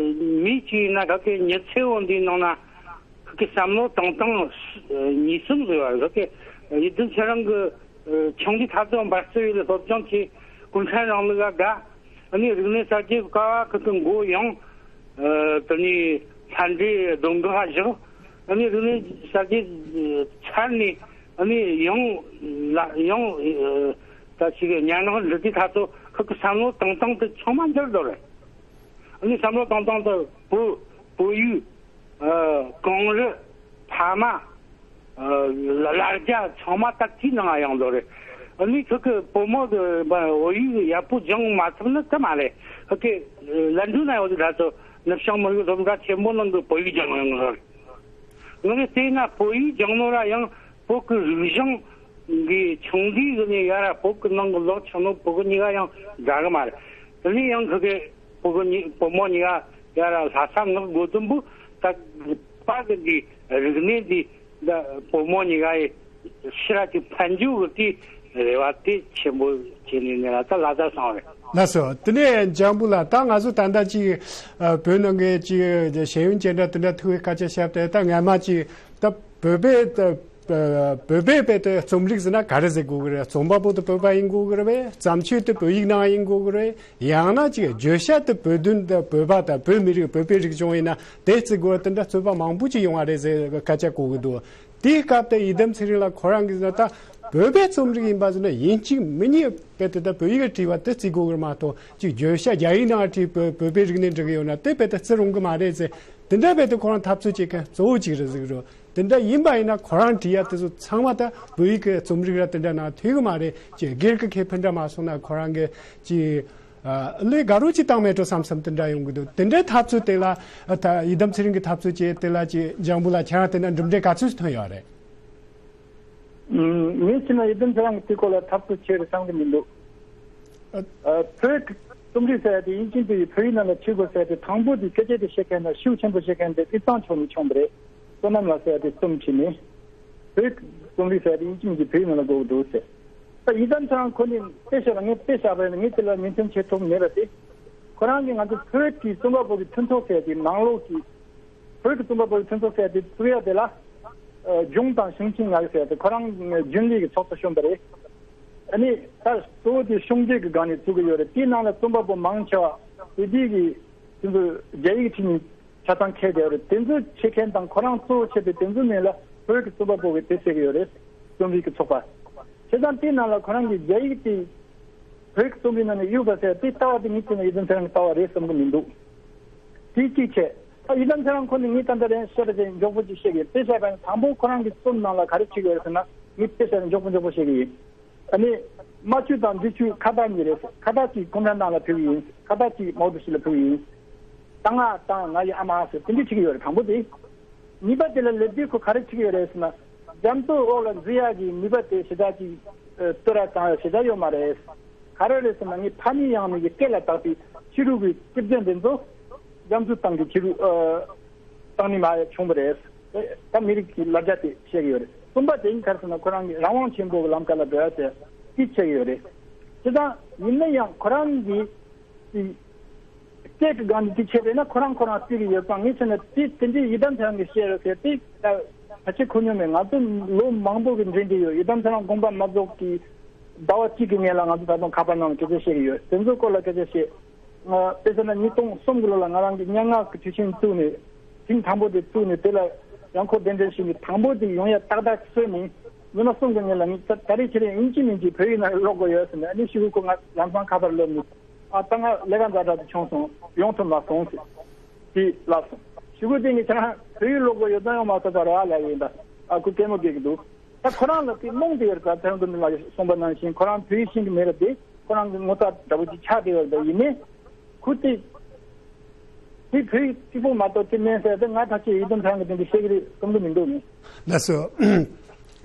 མི་གཅིག་ཡིན་ན་ཁོ་གི་མྱི་ཚེ་བོ་འདིའི་ནང་ན་ཁོ་གི་བསམ་བློ་བཏང་སྟངས་གཉིས་གསུམ་ཟེར་བ་རེད། ཁོ་གི་ཡི་དམ་ཚེ་རིང་གི་ཆུང་དུས་ཐག་ཚོད་འབར་རྩེ་ཡི་སློབ་སྦྱོང་གིས་གུང་ཁྲན་རིང་ལུགས་ལ་དགའ། ཨ་ནི་རིག་གནས་གསར་བརྗེ་གི་སྐབས་ཁོ་གི་མགོ་ཡང་ཨ་དེ་ནས་ལྷ་འདྲེ་སྡོང་གི་ཧ་བཞག་ཨ་ནི་རིག་གནས་གསར་བརྗེ་ཚར་ནས་ཨ་ནི་ཡང་ལ་ཡང་ཨ་ད་ཞིག་སྙན་ངག་འབྲི་དུས་ཐག་ཚོད་ཁོ་གི་བསམ་བློ་བཏང་སྟངས་དེ་ཚང་མ་འགྱུར་འགྲོ་རེད། ཨ་ནི་བསམ་བློ་བཏང་སྟངས་དེ་བོད་བོད་ཡིག་ཨ་གངས་རི་ཕ་མ། ཨ་ལ་ལ་རྒྱ་ཚང་མ་ད་དེའི་ནང་ཡོང་འདུག་རེད། ཨ་ནི་ཁོ་གི་བུ་མོ་དེ་བོད་ཡིག་ཡག་པོ་སྦྱང་མ་ཐུབ་ནི་དེ་མ་རེད། ཁོ་གི་ལན་གྲུ་ན་ཡོད་དུས་ད་ཚོ་ནུབ་བྱང་མི་རིགས་སློབ་གྲྭ་ཆེན་མོ་ནང་གི་བོད་ཡིག་སྦྱང་ཡོང་གི་རེད། ང་གི་བལྟས་ན་བོད་ཡིག་སྦྱང་ནོ་ར་ཡང་བོད་གི་རིག་གཞུང་གི་ཆུང་དུས་གི་ནས་ཡ་ར་བོད་གི་ནང་གི་ལོག་ཆགས་ནོ་བོད་གི་གཉིས་ཀ་ཡང་འདྲ་གི་མ་རེད། དེ་ནས་ཡང་ཁོ་གི་བུ་གུ་གཉིས་བུ་མོ་གཉིས་ཀ་ཡ་ར་ལྷ་ས་ངག་དགོས་དུམ་བུ་ད་པ་གི་འདི་རིག་གནས་འདི་ད་བུ་མོ་གཉིས་ཀ་ཡི་ཕྱི་ར་གི་ཕན་རྒྱུ་གི་དེ་རེ་བ་དེ་ཆེན་པོ་བྱས་ནས་ནི་ར་ད་ལྷ་ས་སོང་རེད། ལགས་སོ། དེ་ནས་འཇམ་བུ་ལགས། ད་ང་ཚོ་ད་ལྟ་ཅིག་ཨ་བོད་ནང་གི་ཅིག་ཤེས་ཡོན་ཅན་འདྲ་དེ་འདྲ་ཐུག་པའི་སྐད་ཆ་བཤད་དེ། ད་སྔ་མ་ཅིག་ད་བོད་པའི་ད་བོད་པའི་བོད་དུ་རྩོམ་རིག་ཟེར་ན་ག་རེ་ཟེར་དགོས་ཀྱི་རེད། རྩོམ་པ་པོ་དེ་བོད་པ་ཡིན་དགོས་ཀྱི་རེད་པས། བརྩམས་ཆོས་དེ་བོད་ཡིག་ནང་ཡིན་དགོས་ཀྱི་རེད། ཡང་ན་ཅིག་བརྗོད་བྱ་དེ་བོད་དོན་དང་བོད་པ་དང་བོད་མི་རིགས་བོད་པའི་རིག་གཞུང་ཡིན་ན་དེ་བརྩི་དགོས་རེད། དེ་འདྲ་རྩོད་པ་མང་པོ་ཅིག་ཡོང་བ་རེད་ཟེར་སྐད་ཆ་གོ་གི་འདུག་དེའི་སྐབས་དེ་ཡི་དམ་ཚེ་རིང་ལགས་ཁོ་རང་གིས་ཟེར་ན་ད་བོད་པའི་རྩོམ་རིག་ཡིན་པ་ཟེར་ན་ཡིན་གཅིག་མིན་གཉིས་རྦད་དེ་ད་བོད་ཡིག་བྲིས་པ་དེ་བརྩི་དགོས་ཀྱི་མ་གཏོགས་ཅིག་བརྗོད་བྱ་རྒྱ་ཡིག་ནང་བྲིས་བོད་བོད་པའི་རིག་གནས་འབྲི་གི་ཡོད་ན་དེ་རྦད་དེ་བརྩི་རུང་གི་མ་རེད་ཟེར། དེ་འདྲ་རྦད་དེ་ཁོ་རང་འཐབ་རྩོད་བྱེད་མཁན་གཙོ་བོ་གཅིག་རེད་ཟེར་གི་རེད། དེ་འདྲ་ཡིན་པ་ཡིན་ན་ཁོ་རང་བྲིས་ཡ་དེ་ཚོ་ཚང་མ་ད་བོད་ཡིག་གི་རྩོམ་རིག་ར་དེ་འདྲ་ནང་ཐུག་གི་མ་རེད། ཅིག་སྒེར་གྱི་ཁེ་ཕན་འདྲ་མ་སོང་ན་ཁོ་རང་གི་ཅིག་ཨ་ལས་དགའ་རོགས་ཅིག་བཏང་མེད་འགྲོ་བསམ་བསམ་དེ་འདྲ་ཡོང་གི་འདུག་དེ་འདྲའི་འཐབ་རྩོད་དེ་ལ་ཨ་ད་ཡི་དམ་ཚེ་རིང་གི་འཐབ་རྩོད་བྱས་དེ་ལ་ཅིག་འཇམ་བུ་ལགས་ཁྱེད་རང་དེ་ན་གྲུབ་འབྲས་ག་ཚོད་ཐོན་ཡོད་རེད། ངས་བྱས་ན་ཡི་དམ་ཚེ་རིང་གི་དེ་སྐོར་ལ་འཐབ་རྩོད་ཆེ་རུ་བཏང་གི་མི་འདུག་ཨ་བོད་ཀྱི་རྩོམ་རིག་ཟེར་ཡ་དེ་ཡིན་གཅིག་མིན་གཅིག་བོད་ཡིག་ནང་ལ་ཆུད་དགོས་ཟེར་ཡ་དེ་དང་པོ་དེ་སྐད་ཆ་དེ་བཤད་མཁན་དང་ཤུགས་ཆེན་པོ་བཤད་མཁན་དེ་ཨི་ཙང་ཆོག་ནས་བྱུང་བ་རེད། བསོད་ནམས་ལགས་ཟེར་ཡ་དེ་རྩོམ་བྲིས་ནས་བོད་ཀྱི་རྩོམ་རིག་ཟེར་ཡ་དེ་ཡིན་གཅིག་མིན་གཅིག་བོད་ཡིག་ནང་ལ་དགོས་ཀྱི་འདུག་ཟེར། ད་ཡི་དམ་ཚེ་རིང་ཁོ་ནི་དཔེ་བཤད་པ་ངས་དཔེ་བཞག་པ་ཡིན་ན་ངས་དེ་ལ་མོས་མཐུན་བྱེད་ཐུབ་མེད་པ་དེ། ཁོ་རང་གིས་ང་ཚོ་བོད་ཀྱི་རྩོམ་པ་པོ་གི་མཐུན་ཚོགས་ཟེར་ཡ་དེ་ནང་ལོགས་ཀྱི་བོད་ཀྱི་རྩོམ་པ་པོའི་མཐུན་ཚོགས་ཟེར་ཡ་དེ་བཙུགས་ཡ་དེ་ལ་ཨ་གཞུང་དང་ཞིང་ཆེན་མངའ་རིས་ཟེར་ཡ་དེ་ཁོ་རང་རྒྱུན་ལས་ཀྱི་ཚོགས་གཙོ་གཞོན་པ་རེད། ཨ་ནི་ད་གཙོ་བོ་དེ་གཞུང་འབྲེལ་གྱི་སྒང་ནས་བཙུགས་ཀྱི་ཡོད་རེད། དེའི་ནང་ལ་རྩོམ་པ་པོ་མང་ཆེ་བ་དེ་དུས་ཀྱི་དེ་ཚོ་རྒྱ་ཡིག་ཁྲིད་ནས་ཆ་ཚང་འཁྱེར་བསྡད་ཡོད་རེད། དེ་ཚོ་བྱེད་མཁན་དང་ཁོ་རང་གཙོ་བོ་བྱས་ཏེ་དེ་ཚོའི་མིང་ལ་བོད་ཀྱི་རྩོམ་པ་པོ་གི་དེ་ཟེར་གྱི་ཡོད་རེད། རྩོམ་རིག་གི་ཚོགས་པ། བྱས་ཙང་དེའི་ནང་ལ་ཁོ་རང་གི་རྒྱ་ཡིག་དེ་བོད་ཀྱི་རྩོམ་རིག་ནང་ནས་གཡུག་པ་ཟེར་དེ་ལྟ་བ་དེ་ངས་བལྟས་ན་ཡི་དམ་ཚེ་རིང་གི་ལྟ་བ་རེད་བསམ་གྱི་མི་འདུག་དེ་གཅིག་བྱས། ད་ཡི་དམ་ཚེ་རིང་ཁོ་ནི་ངས་ད་ལྟ་རང་བཤད་པ་དེ་མགྱོགས་པོ་ཅིག་བཤད་ཀྱི་ཡོད། དཔེ་བཤད་པ་ཡིན་ན་དང་པོ་ཁོ་རང་གི་རྩོམ་ནང་ལ་ག་རེ་བྲིས་ཡོད་ཟེར་ན་ངས་དཔེ་བཤད་ན་མགྱོགས་པོ་མགྱོགས་པོ་བཤད་ཀྱི་ཡིན། ཨ་ནི། རྨ་ཆུ་དང་འབྲི་ཆུ་ཁ་བརྡ་གཉིས་རེད་ཟེར། ཁ་བརྡ་གཅིག་ཀུན་ཕན་ནང་ལ་ཕུལ་གྱི་ཡིན། ཁ་བརྡ་གཅིག་མའོ་ཀྲུའུ་ཞི་ལ་ཕུལ་གྱི་ཡིན། ད་ང་དང་ང་ཡི་ཨ་མ་ཟེར་དེ་འདྲ་བྲིས་ཀྱི་ཡོད་རེད། དང་པོ་དེ། གཉིས་པ་དེ་ལ་ལེབ་དུས་ཁོ་ག་རེ་བྲིས་ཀྱི་ཡོད་རེད་ཟེར་ན། རྒྱ་མཚོ་འོག་ལ་འཛུལ་ཡག་གི་ནུས་པ་དེ་ཞེ་དྲག་ཅིག་ཨ་བསྟོད་ར་བཏང་ཡག་ཞེ་དྲག་ཡོད་མ་རེད། ག་རེ་རེད་ཟེར་ན་ངས་ཕ་མེས་ཡང་མེས་ཀྱི་སྐེ་ལ་བཏགས་པའི་ཕྱི་རུ་གི་སྐྱིབས་རྫུན་དེ་ཚོ་རྒྱ་མཚོ་ཐང་གི་ཕྱི་རུ་ཨ་བཏང་ནི་མ་བྱུང་བ་རེད། ད་མི་རིགས་ཀྱི་ལ་རྒྱ་དེ་བཤད་ཀྱི་ཡོད་རེད། གསུམ་པ་དེ་ཡིན་ག་རེ་ཟེར་ན་ཁོ་རང་གི་རང་དབང་ཆེན་པོ་གི་ལམ་ཁ་ལ་འགྲོ་ཡག་དེ་དེ་བཤད་ཀྱི་ཡོད་རེད། དེ་དང་ཡིན་ན་ཡང་ཁོ་རང་གི་སྐད་ཀྱི་སྒང་ནས་དེ་བྱས་པས་ན་ཁོ་རང་ཁོ་རང་བརྩི་གི་ཡོད་ཙང་ངས་བྱས་ན་དེ་དེ་འདྲའི་ཡི་དམ་ཚེ་རིང་གིས་བཤད་རེད་ཟེར་དེ་ད་ཕལ་ཆེར་གོ་མྱོང་མེད། ང་ཚོ་ལོ་མང་པོ་གི་འབྲེལ་འདྲིས་ཡོད། ཡི་དམ་ཚེ་རིང་དགོངས་པ་མ་རྫོགས་ཀྱི་ཟླ་བ་གཅིག་གི་སྔོན་ལ་ང་ཚོ་ད་དུང་ཁ་པར་ནང་ལ་སྐད་ཆ་བཤད་ཀྱི་ཡོད། དེ་ཚོའི་སྐོར་ལ་སྐད་ཆ་བཤད། ང་དཔེ་བྱས་ན་ཉིས་སྟོང་གསུམ་གི་ལོ་ལ་ང་རང་གི་སྙན་ངག་གི་དུས་ཆེན་བཙུགས་ནས་ཐེངས་དང་པོ་དེ་བཙུགས་ནས་དེ་ལ་ཡང་ཁོ་གདན་འདྲེན་ཞུས་ནས་དང་པོ་དེ་ཡོང་ཡ་ཏག་ཏག་བཟོས་ནས་ཉི་མ་གསུམ་གི་སྔོན་ལ་ངས་ད་ད་རེས་ཁྱེད་རང་ཡིན་གཅིག་མིན་གཅིག་བོད་ཡིག་ནང་ཀློག་དགོས་ཡོད་ཟེར་ནས་ཨ་ནི་ཤི་གུ་ཁོ་ང་ལམ་སང་ཁ་པར་སླེབས་ནས་ཨ་ད་ང་ལས་ཀ་ཛ་དྲག་ཅིག་བྱུང་སོང་ཡོང་ཐུབ་མ་སོང་ཟེར་དེ་ལབ་སོང་། ཤི་གུ་དེ་ངས་ཁྱེད་རང་བོད་ཡིག་ཀློག་དགོས་ཡོད་དོན་ཡོང་མ་ཐུབ་པ་རེད་ཨ་ལབ་ཡིན་ད་ཨ་ཁུ་སྐད་མོ་སྐྱེ་གི་འདུག་ད་ཁོ་རང་ལ་དེ་རྨོངས་ཏེ་ཡོད་རེད། ད་ཚེ་རིང་སྟོན་པ་ལགས་གསུངས་པ་ནང་བཞིན་ཁོ་རང་བོད་ཡིག་ཤེས་ཀྱི་མེད་རེད་དེ། ཁོ་རང་གི་ངོ་ཚ་འདྲ་པོ་ཅིག་ཆགས་བསྡད་ཡོད་པ་ཡིན་ནའི། ཁོ་དེ། དེ་བོད་ཡིག་གཅིག་པོ་མ་གཏོགས་དེ་མིན་ཟེར་ཏེ་ང་ཕལ་ཆེར་ཡི་དམ་ཚེ་རིང་གི་དེ་འདྲ་བཤད་ཀྱི་རེད་བསམ་གྱི་མི་འདུག་ནི། ལགས་སོ།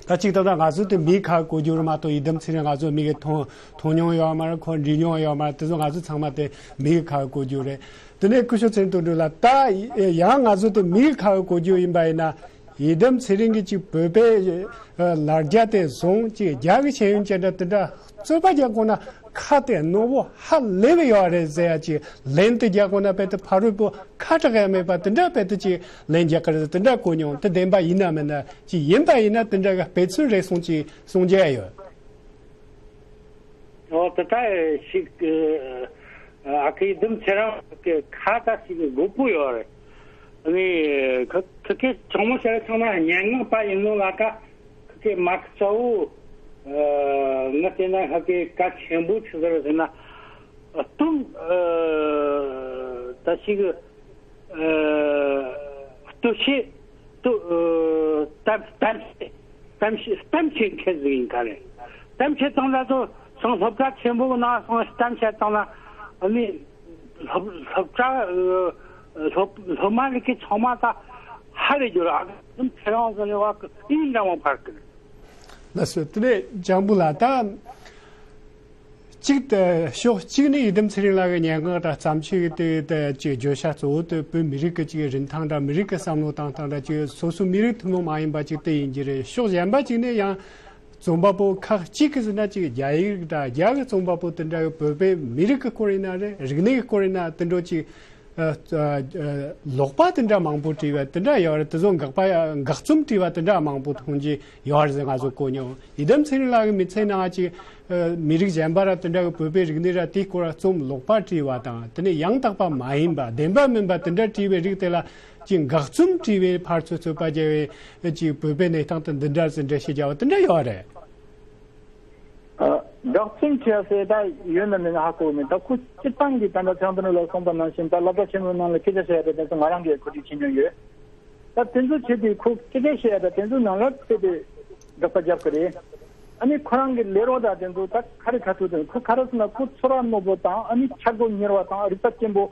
ད་ཅིག་ད་ལྟ་ང་ཚོ་དེ་མིག་གི་ཁ་གོ་རྒྱུ་རེད་མ་གཏོགས་ཡི་དམ་ཚེ་རིང་ང་ཚོ་མིག་གིས་མཐོང་མཐོང་མྱོང་ཡོད་མ་རེད། ཁོ་འདྲིས་མྱོང་ཡོད་མ་རེད། དེ་ཚོ་ང་ཚོ་ཚང་མ་དེ་མིག་གི་ཁ་གོ་རྒྱུ་རེད། དེ་ནས་སྐུ་ཞབས་ཚེ་རིང་དོན་གྲུབ་ལགས། ད་ཡང་ང་ཚོ་དེ་མིག་གི་ཁ་གོ་རྒྱུ་ཡིན་པ་ཡིན་ན། ཡི་དམ་ཚེ་རིང་གིས་ཅིག་བོད་པའི་ལ་རྒྱ་དེ་བཟུང་ཅིག་རྒྱ་གི་ཤེས་ཡོན་ཅན་འདྲ་དེ་འདྲ་རྩོད་པ་རྒྱག་དགོས་ན་ཁ་དེ་རྣོ་བོ་ཧ་ལས་པའི་ཡོད་རེད་ཟེར་ཡ་ཅིག་ལན་དེ་རྒྱག་དགོས་ན་དཔེ་དེ་ཕ་རོལ་པོ་ཁ་གྲག་ཡ་མེད་པ་དེ་འདྲ་དཔེ་དེ་ཅིག་ལན་རྒྱག་གི་རེད་དེ་འདྲ་གོ་མྱོང་། དེ་བདེན་པ་ཡིན་ན་མིན་ན་ཅིག་ཡིན་པ་ཡིན་ན་དེ་འདྲ་གི་དཔེ་མཚོན་རེ་ཟུང་ཅིག་གསུང་རྒྱུ་ཡོད། ཨོ་ད་ལྟ་ཞིག་ཨ་ཁུ་ཡི་དམ་ཚེ་རིང་གི་ཁ་ད་ཞིག་དགོས་པོ་ཡོད་རེད། ཨ་ནི་ཁ་ཁ་ཁེ་ཚང་མ་བཤད་ཚང་མ་སྙན་ངག་པ་ཡིན་ནོ་ལ་ཀ་ཁ་ཁེ་མ་ཁ་ཚ་བོ་ང་བལྟས་ན་ཁ་ཁེ་ཀ་ཆེན་པོ་ཆི་ཟེར་ཟེར་ན་ལྟུང་ད་ཞིག་ལྟོས་ཤེས་ལྟོས་གཏམ་གཏམ་བཤད་གཏམ་བཤད་གཏམ་བཤད་མཁན་ཟིག་ཡིན་ག་རེད། གཏམ་བཤད་བཏང་ན་ཚོ་སང་སློབ་གྲྭ་ཆེན་པོ་ནང་སང་གཏམ་བཤད་བཏང་ན་ཨ་ནི་སློབ་སློབ་གྲྭ་སློབ་སློབ་མ་རིགས་ཀྱི་ཚང་མ་ད་ཧ་ལས་རྒྱུ་ར་ཨ་ཁུ་ཚེ་རིང་ཟེར་ནས་བ་ཨིན་འདྲ་མ་ཕར་གི་རེད། ལགས་སོ། དེ་ནས་ལྗང་བུ་ལགས་ད། གཅིག་ཏུ་ཕྱོགས་གཅིག་ནས་ཡི་དམ་ཚེ་རིང་ལགས་ཀྱི་སྙན་ངག་དང་བརྩམས་ཆོས་དེ་དེ་ཅིག་བརྗོད་བྱ་གཙོ་བོ་དེ་བོད་མི་རིགས་ཀྱི་ཅིག་རིན་ཐང་དང་མི་རིགས་ཀྱི་བསམ་བློ་བཏང་སྟངས་དང་ཅིག་སོ་སོ་མི་རིགས་ཐུན་མོང་མ་ཡིན་པ་ཅིག་དེ་ཡིན་གྱི་རེད། ཕྱོགས་གཞན་པ་ཅིག་ནས་ཡང་རྩོམ་པ་པོ་ཁག་ཅིག་གིས་ཟེར་ན་ཅིག་རྒྱ་ཡིག་དང་རྒྱ་གི་རྩོམ་པ་པོ་དེ་འདྲ་གི་བོད་པའི་མི་རིགས་ཀྱི་སྐོར་ཡིན་ན་རེད། རིག་གནས་ཀྱི་སྐོར་ཡིན་ན་དེ་འདྲ་ཅིག་ཨ་ཨ་ཨ་ཀློག་པ་དེ་འདྲ་མང་པོ་བྲིས་པ་དེ་འདྲ་ཡོད་རེད། དེ་ཚོ་འགག་པ་འགག་རྩོམ་བྲིས་པ་དེ་འདྲ་མང་པོ་མཐོང་རྒྱུ་ཡོད་རེད་ཟེར་ང་ཚོ་གོ་མྱོང་། ཡི་དམ་ཚེ་རིང་ལགས་ཀྱི་མི་ཚེའི་ནང་ཅིག་ཨ་མི་རིགས་གཞན་པ་ར་དེ་འདྲ་གི་བོད་པའི་རིག་གནས་ར་དེའི་སྐོར་ར་རྩོམ་ཀློག་པ་བྲིས་པ་དང་དེ་ནས་ཡང་དག་པ་མ་ཡིན་པ་བདེན་པ་མིན་པ་དེ་འདྲ་བྲིས་པའི་རིགས་དེ་ལ་ཅིག་འགག་རྩོམ་བྲིས་པའི་ཕར་ཚུར་རྩོད་པ་རྒྱག་པའི་ཅིག་བོད་པའི་གནས་སྟངས་དེ་འདི་འདྲ་ཟེར་འགྲེལ་བཤད་རྒྱག་པ་དེ་འདྲ་ཡོད་རེད། ཨ། འགག་རྩོམ་བྱས་ཟེར་ད་ཡོད་ན་མེད་ན་ཧ་གོ་མེད། ད་ཁོ་སྤྱིར་བཏང་གི་ད་ལྟ་ཚེ་དབང་དོན་གྲུབ་ལགས་གསུངས་པ་ནང་བཞིན་ད་སློབ་གྲྭ་ཆེན་མོའི་ནང་ལ་སྐད་ཆ་བཤད་ཡ་དེ་ཚོ་ང་རང་གིས་གོ་སྒྲིག་བྱེད་མྱོང་ཡོད། ད་དེ་ཚོ་བྱས་ཏེ་ཁོ་སྐད་ཆ་བཤད་ཡ་ད་དེ་ཚོའི་ནང་ལ་དཔེ་དེ་དགག་པ་རྒྱབ་ཀྱི་རེད། ཨ་ནི་ཁོ་རང་གི་ལས་རོགས་དང་དེ་ཚོ་ད་ཁ་རི་ཁ་ཐུག་དེ་ཁོ་ག་རེ་ཟེར་ན་ཁོ་ཚོར་བ་རྣོ་པོ་དང་ཨ་ནི་ཆག་སྒོ་གཉེར་བ་དང་རིག་པ་སྐྱེན་པོ་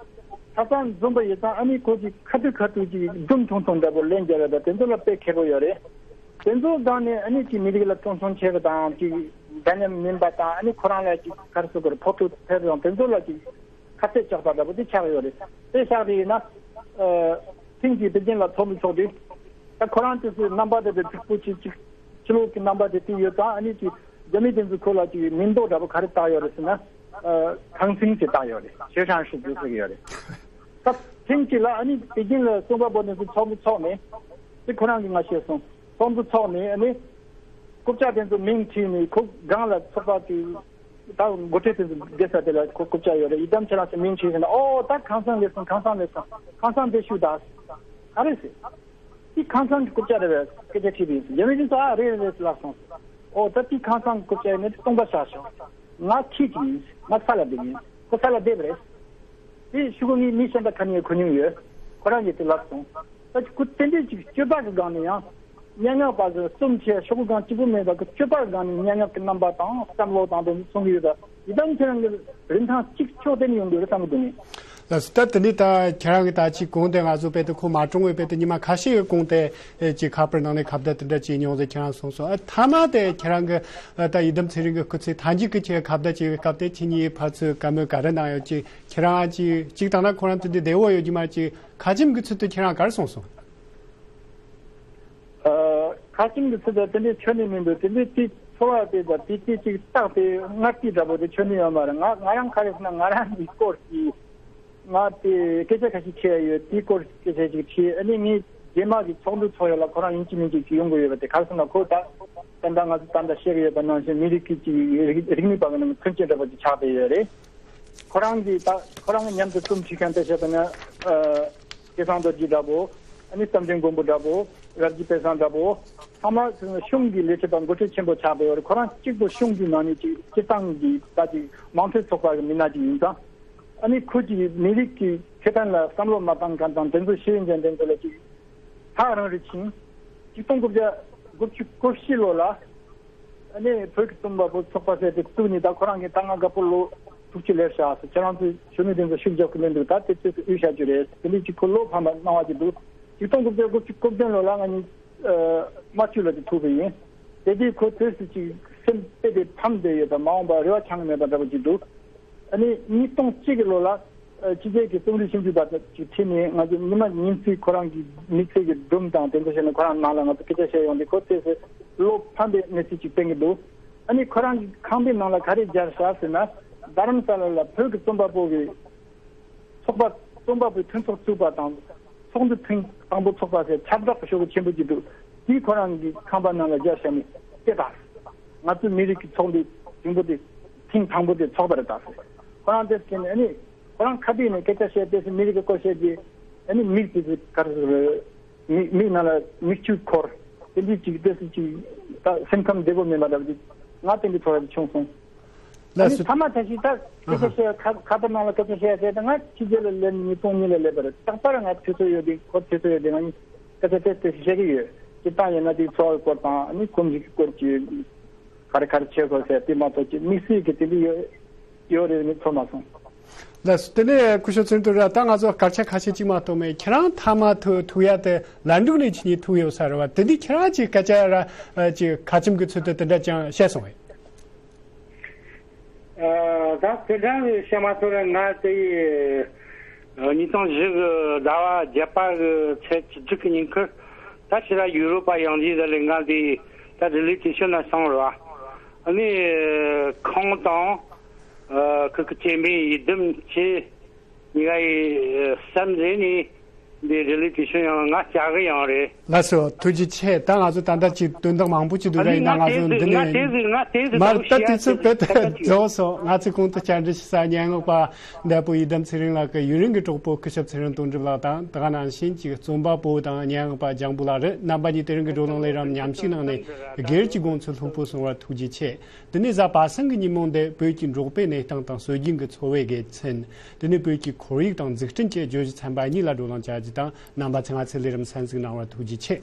ཆ་ཚང་འཛོམས་པ་ཡོད་ཙང་ཨ་ནི་ཁོ་གི་ཁ་ཐུག་ཁ་ཐུག་ཅིག་སྒྲུང་ཐུང་ཐུང་འདྲ་པོ་ལན་རྒྱག་ཡ་ད་དེ་ཚོ་ལ་དཔེ་མཁས་པོ་ཡོད་རེད། དེ་ཚོ་སྒང་ནས་ཨ་ནི་ཅིག་མི་རིགས་ལ་བརྩོན་སེམས་ཆེ་བ་དང་ཅིག་འདྲ་མཉམ་མིན་པ་དང་ཨ་ནི་ཁོ་རང་ལ་ཅིག་ག་རེ་ཟེར་དགོས་རེད། ཕོག་ཐུག་ཐེབས་དང་དེ་ཚོ་ལ་ཅིག་ཁ་གཏད་བཅག་པ་འདྲ་པོ་དེ་ཆགས་ཡོད་རེད། དེ་ཆགས་དེ་ཡིན་ན་ཨ་ཐེངས་ཀྱི་པེ་ཅིན་ལ་ཚོགས་འདུ་ཚོགས་དུས་ད་ཁོ་རང་དེ་ཚོའི་རྣམ་པ་དེ་དེ་དྲུག་པོ་ཅིག་ཅིག་ཕྱི་ལོགས་ཀྱི་རྣམ་པ་དེ་དེ་ཡོད་ཙང་ཨ་ནི་ཅིག་རྒྱ་མི་དེ་ཚོ་ཁོ་ལ་ཅིག་མིང་འདོགས་འདྲ་པོ་ག་རེ་བཏགས་ཡོད་རེད་ཟེར་ན་ཨ་ཁང་ཚན་ཞིག་བཏགས་ཡོད་རེད།学生食堂ཟེར་གྱི་ཡོད་རེད། ད་ཐེངས་གཅིག་ལ་ཨ་ནི་པེ་ཅིན་ལ་རྩོམ་པ་པོ་དེ་ཚོ་ཚོགས་འདུ་ཚོགས་ནས་དེ་ཁོ་རང་གིས་ང་བཤད་སོང་། ཚོགས་འདུ་ཚོགས་ནས་ཨ་ནི་རྐུབ་ཀྱག་དེ་ཚོ་མིང་བྲིས་ནས་ཁོ་སྒང་ལ་ཚོགས་པ་དེ་ད་འགོ་ཁྲིད་དེ་ཚོ་བསྡད་ས་དེ་ལ་ཁོ་རྐུབ་ཀྱག་ཡོད་རེད། ཡི་དམ་ཁྱེད་རང་ཚོ་མིང་བྲིས་ཟིན་ན་ཨོ་ད་ཁང་ཚན་སླེབས་སོང་། ཁང་ཚན་སླེབས་སོང་། ཁང་ཚན་དེ་ཤུ་ད་ག་རེ་ཟེར། དེ་ཁང་ཚན་གྱི་རྐུབ་ཀྱག་རེད་པས། སྐད་ཆ་དྲིས་པ་ཡིན། རྒྱ་མི་དེ་ཚོ་ཨ་རེད་རེད་ཟེར་ལབ་སོང་། ཨོ་ད་དེ་ཁང་ཚན་གྱི་རྐུབ་ཀྱག་ཡིན་ན་དེ་སྟོང་པ་ཆགས་ཤོག་ང་ཁྱེད་ཀྱི་ཡིན། ང་ས་ལ་བསྡད་ཡིན། ཁོ་ས་ལ་བསྡད་པ་རེད། དེ་ཤུ་གུ་ངའི་མི་གཞན་པ་ཁ་ནས་གོ་མྱོང་ཡོད། ཁོ་རང་གིས་དེ་ལབ་སོང་། ད་ཁོ་དེ་འདྲའི་ཅིག་སྤྱོད་པ་གི་སྒང་ནས་ཡང་སྙན་ངག་པ་ཚོས་རྩོམ་བྱས་ཤོག་གུ་སྒང་གཅིག་པུ་མེད་པ་གི་སྤྱོད་པ་གི་སྒང་ནས་སྙན་ངག་གི་རྣམ་པ་དང་བསམ་བློ་དང་དེ་གསུང་གི་ཡོད་པ་ཡིན་ཙང་ཁྱེད་རང་གི་རིན་ཐང་གཅིག་ཕྱོགས་གཏན་ཡོང་གི་ཡོད་བསམ་གི་འདུག་ནི། ལགས་སོ། ད་དེ་ནས་ད་ཁྱེད་རང་གི་ད་ཅིག་གོང་དེ་ང་ཚོ་དཔེ་དེ་ཁོ་མ་གྲོངས་པའི་དཔེ་དེ་ཉི་མ་ཁ་ཤས་ཀྱི་གོང་དེ་ཨེ་ཅིག་ཁ་པར་ནང་ནས་ཁ་བརྡ་དེ་འདྲ་བྱས་མྱོང་ཟེར་ཁྱེད་རང་གསུངས་སོང་། ཨ་མཐའ་མ་དེ་ཁྱེད་རང་གི་ཨ་ད་ཡི་དམ་ཚེ་རིང་གི་སྐུ་ཚེ་མཐའ་མཇུག་གི་ཁྱེད་ཁ་བརྡ་བྱས་པའི་སྐབས་དེ་ཁྱེད་གཉིས་ཕར་ཚུར་བཀའ་མོལ་ག་རེ་གནང་ཡོད་ཅིག་ཁྱེད་རང་ཨ་ཅིག་གཅིག་བཏང་ན་ཁོ་རང་དེ་འདྲ་བདེ་བོ་ཡོད་ཀྱི་མ་ཅིག་ཁ་ཆེམས་ཀྱི་ཚུལ་དུ་ཁྱེད་རང་ག་རེ་གསུངས་སོང་། ཨ། ཁ་ཆེམས་ཀྱི་ཚུལ་དུ་དེ་འདྲའི་ཁྱོན་ནས་མི་འདུག་དེ་འདྲའི་དེ་ཚོར་བ་དེ་དང་དེ་དེ་ཅིག་རྟགས་དེ་སྔར་དེ་འདྲ་པོ་དེ་ཁྱོན་ནས་ཡོད་མ་རེད། ང་ང་རང་ག་རེ་ཟེར་ན་ང་རང་གི་སྐོར་གྱི་ང་དེ་སྐད་ཆ་ཁ་ཤས་བཤད་ཡ་ཡོད། དེའི་སྐོར་སྐད་ཆ་ཅིག་དྲིས། ཨ་ནི་ངས་རྗེས་མ་གི་ཚོགས་འདུ་ཚོགས་ཡ་ལ་ཁོ་རང་ཡིན་གཅིག་མིན་གཅིག་ཅིག་ཡོང་གི་ཡོད་པ་དེ་ག་རེ་ཟེར་ན་ཁོ་ད་ད་ལྟ་ང་ཚོ་ད་ལྟ་བཤད་གི་ཡོད་པ་ནང་བཞིན་མི་རིགས་ཀྱི་ཅིག་རིག་རིག་གནས་པ་གི་ནང་མཐུན་རྐྱེན་འདྲ་པོ་ཅིག་ཆགས་བསྡད་ཡོད་རེད། ཁོ་རང་གིས་ད་ཁོ་རང་གི་མཉམ་དུ་རྩོམ་བྲིས་མཁན་དེ་བཤད་པ་ན་ཨ། སྐལ་བཟང་རྡོ་རྗེ་འདྲ་པོ། ཨ་ནི་བསམ་གཏན་མགོན་པོ་འདྲ་པོ། རབ་རྒྱས་དཔལ་བཟང་འདྲ་པོ། ཚང་མ་གཞུང་གི་ལས་བྱེད་པ་འགོ་ཁྲིད་ཆེན་པོ་ཆགས་པ་ཡོད་རེད། ཁོ་རང་གཅིག་པུ་གཞུང་གི་ནང་ནས་ཅིག་སྤྱིར་བཏང་གི་ད་ཅིག་མང་གཙོའི་ཚོགས་པ་གི་མི་སྣ་ཅིག་ཡིན་ཙང་། ཨ་ནི་ཁོ་ཅིག་མི་རིགས་ཀྱི་ཁེ་ཕན་ལ་བསམ་བློ་མ་བཏང་མཁན་དང་དེ་ཚོ་ཤེས་ཡོན་ཅན་དེ་ཚོ་ལ་ཅིག་ཐག་རིང་རུ་ཕྱིན། ཆིག་སྟོང་དགུ་བརྒྱ་དགུ་བཅུ་གོ་བཞི་ལོ་ལ། ཨ་ནི་བོད་ཀྱི་རྩོམ་པ་པོ་ཚོགས་པ་ཟེར་དེ་བཙུགས་ནས་ད་ཁོ་རང་གིས་ད་ང་དགའ་པོ་ལོ་དྲུག་ཅུ་ལེབ་ཤག་ཟེར། ཁྱེད་རང་ཚོས་གཞོན་ནུ་དེ་ཚོ་ཤུགས་རྒྱབ་ཀྱི་མི་འདུག་ད་དེ་ཚོས་དབུས་བཞག་རྒྱུ་རེད། དེ་འདྲའི་ཅིག་ཁོ་བློ་ཕམ་པ་སྣང་བ་ཅིག་འདུག་ཆིག་སྟོང་དགུ་བརྒྱ་དགུ་བཅུ་གོ་བདུན་ལོ་ལ་ང་གཉིས་ཨ་རྨ་ཆུ་ལ་ཅིག་ཐུག་པ་ཡིན། དེ་དུས་ཁོ་དུས་སུ་ཅིག་སེམས་དཔེ་དེ་ཕམ་བསྡད་ཡོད་པ། མ་འོངས་པ་རེ་བ་འཆང་གི་མེད་པ་འདྲ་པོ་ཅིག་འདུག་ཨ་ནི་ཉིས་སྟོང་གཅིག་གི་ལོ་ལ་ཨ་ཕྱི་རྒྱལ་གྱི་རྩོམ་རིག་ཞིབ་འཇུག་པ་ཅིག་ཁྲིད་ནས་ང་ཚོ་ཉི་མ་ཉིན་གཅིག་ཁོ་རང་གི་དམིགས་བསལ་གྱི་སྒྲུང་དང་དེ་ཚོ་བཤད་ནས་ཁོ་རང་ནང་ལ་ང་ཚོ་སྐད་ཆ་བཤད་ཡོང་དུས་ཁོ་དེ་ཚོ་བློ་ཕམ་པའི་གནས་ཚུལ་ཅིག་བསྟན་གྱི་འདུག་ཨ་ནི་ཁོ་རང་གི་ཁང་པའི་ནང་ལ་ག་རེ་སྦྱར་བཞག་ཟེར་ན། རྡ་རམ་ས་ལ་ལ་བོད་ཀྱི་རྩོམ་པ་པོ་གི་ཚོགས་པ་རྩོམ་པ་པོའི་མཐུན་ཚོགས་བཙུགས་པ་དང་། ཚོགས་འདུ་ཐེངས་དང་པོ་ཚོགས་པ་ཟེར་ཁྱབ་བསྒྲགས་ཤོག་གུ་ཆེན་པོ་ཅིག་འདུག་དེའི་ཁོ་རང་གི་ཁང་པ་ནང་ལ་སྦྱར་བཞག་ནས་སྐད་བཏང་། ང་ཚོའི་མི་རིགས་ཀྱི་ཚོགས་འདུ་དང་པོ་དེ་ཐེངས་དང་པོ་དེ་ཚོགས་པ་རེད་ད་ཟེར། ཁོ་རང་དེ་བྱས་ནས་ཨ་ནི་ཁོ་རང་ཁ་གཏད་ནས་སྐད་ཆ་བཤད་དེ་མི་རིགས་ཀྱི་སྐོར་བཤད་རྗེས་ཨ་ནི་མིག་དེ་ཚོ་ག་རེ་ཟེར། མིག་མིག་ནང་ལ་མིག་ཆུ་འཁོར། དེ་འདྲའི་ཅིག་དེ་ཚོ་ཅིག་ད་སེམས་ཁམས་བདེ་པོ་མེད་པ་འདྲ་པོ་ཅིག་ང་དེ་འདྲའི་ཚོར་བ་ཅིག་བྱུང་སོང་། ཨ་ལགས་ནི་སོ། ཐ་མ་ད་ཞིག་ད་སྐད་ཆ་བཤད་ཁ་ཁ་པར་ནང་ལ་སྐད་ཆ་བཤད་ཡ་དེ་ད་ང་ཕྱི་རྒྱལ་ལ་སླེབས་ནས་ཉིས་སྟོང་གཉིས་ལ་སླེབས་པ་རེད། རྟག་པར་ང་དུས་ཚོད་ཡོད་དུས་ཁོ་དུས་ཚོད་ཡོད་དུས་ང་གཉིས་སྐད་ཆ་ཏོག་ཙམ་བཤད་ཀྱི་ཡོད། སྤྱིར་བཏང་ཡིན་ན་དེ་འཚོ་བའི་སྐོར་དང་ཨ་ནི་གོམས་གཤིས་ཀྱི་སྐོར་གྱི་ག་རེ་ག་རེ་བྱེད་དགོས་ཟེར་དེ་མ་གཏོགས་ཀྱི་དམིགས་བསལ་གྱི་དེ་འདྲ་ཡོད་ཡོད་རེད་ནི་ཚོར་མ་སོང་། ལགས་སོ། དེ་ནས་སྐུ་ཞབས་ཚུལ་དུ་ར་ད་ང་ཚོ་སྐར་ཆ་ཁ་ཤས་ཅིག་མ་གཏོགས་མེད། ཁྱེད་རང་མཐའ་མ་ཐུག་ཐུག་ཡ་དེ་ལན་ཀྲུག་ནས་ཕྱིན་ནས་ཐུག་ཡོད་ས་རེད་བ། དེ་འདི་ཁྱེད་རང་ཅིག་སྐད་ཆ་ར་ཅིག་ཁ་ཆེམས་ཀྱི་ཚུལ་དུ་དེ་འདྲ་ཅང་བཤད་སོང་བས། ཨ། ད་དེ་འདྲ་བཤད་མ་ཐུབ་ན། ང་དེ་ཡི་ཉིས་སྟོང་བཞི་གི་ཟླ་བ་བརྒྱད་པ་གི་ཚེས་བཅུ་དྲུག་གི་ཉིན་ཁུར། ད་ཕྱི་ལ་ཡུ་རོབ་པ་ཡོང་རྗེས་ད་ལས་ང་དེ་ད་རི་ལི་ཏི་ཤོན་ན་སོང་ར། ཨ་ནི་ཁོང་དང་ཁོ་གི་སྐྱེ་དམན་ཡི་དམ་ཆེ་གཉིས་ཀ་ཡི་སེམས་རེ་ནི་འདི་རི་ལི་ཏི་ཤོན་ཡང་ང་ལྕགས་གི་ཡང་རེད། ལགས་སོ། ཐུགས་རྗེ་ཆེ། ད་ང་ཚོ་ད་ལྟ་ཅིག་དོན་དག་མང་པོ་ཅིག་འདུག་ར། ཡིན་ན་ང་ཚོ་འདི་ནས་མར་ད་དུས་ཚོད་དཔེ་ད་རྫོགས་སོང་། ང་ཚོས་གོང་དུ་བཅར་འདྲི་ཞུ་ས་སྙན་ངག་པ་འདས་པོ་ཡི་དམ་ཚེ་རིང་ལགས་ཀྱི་ཡུན་རིང་གི་གྲོགས་པོ་སྐུ་ཞབས་ཚེ་རིང་དོན་གྲུབ་ལགས་དང་། དེ་ག་ནང་བཞིན་ཅིག་རྩོམ་པ་པོ་དང་སྙན་ངག་པ་ལྗང་བུ་ལགས་རེད། རྣམ་པ་གཉིས་དེ་རིང་གི་བགྲོ་གླེང་ལས་རིམ་མཉམ་ཞུགས་གནང་ནས་སྒེར་གྱི་དགོངས་ཚུལ་ལྷུག་པོ་གསུང་བར་ཐུགས་རྗེ་ཆེ། དེ་ནས་གཟའ་པ་སངས་ཀྱི་ཉིན་མོ་འདི་བོད་ཀྱི་འབྲོག་པའི་གནས་སྟངས་དང་སྲོལ་རྒྱུན་གྱི་འཚོ་བའི་དགེ་མཚན། དེ་ནས་བོད་ཀྱི་ཁོར་ཡུག་དང་འཛུགས་སྐྲུན་བཅས་བརྗོད་གཞི་ཚན་པ་གཉིས་ལ་བགྲོ་གླེང་བྱ་རྒྱུ་དང་། རྣམ་པ་ཚོས་ང་ཚོའི་ལས་རིམ་གསན་གཟིགས་གནང་བར་ཐུགས་རྗེ་ཆེ།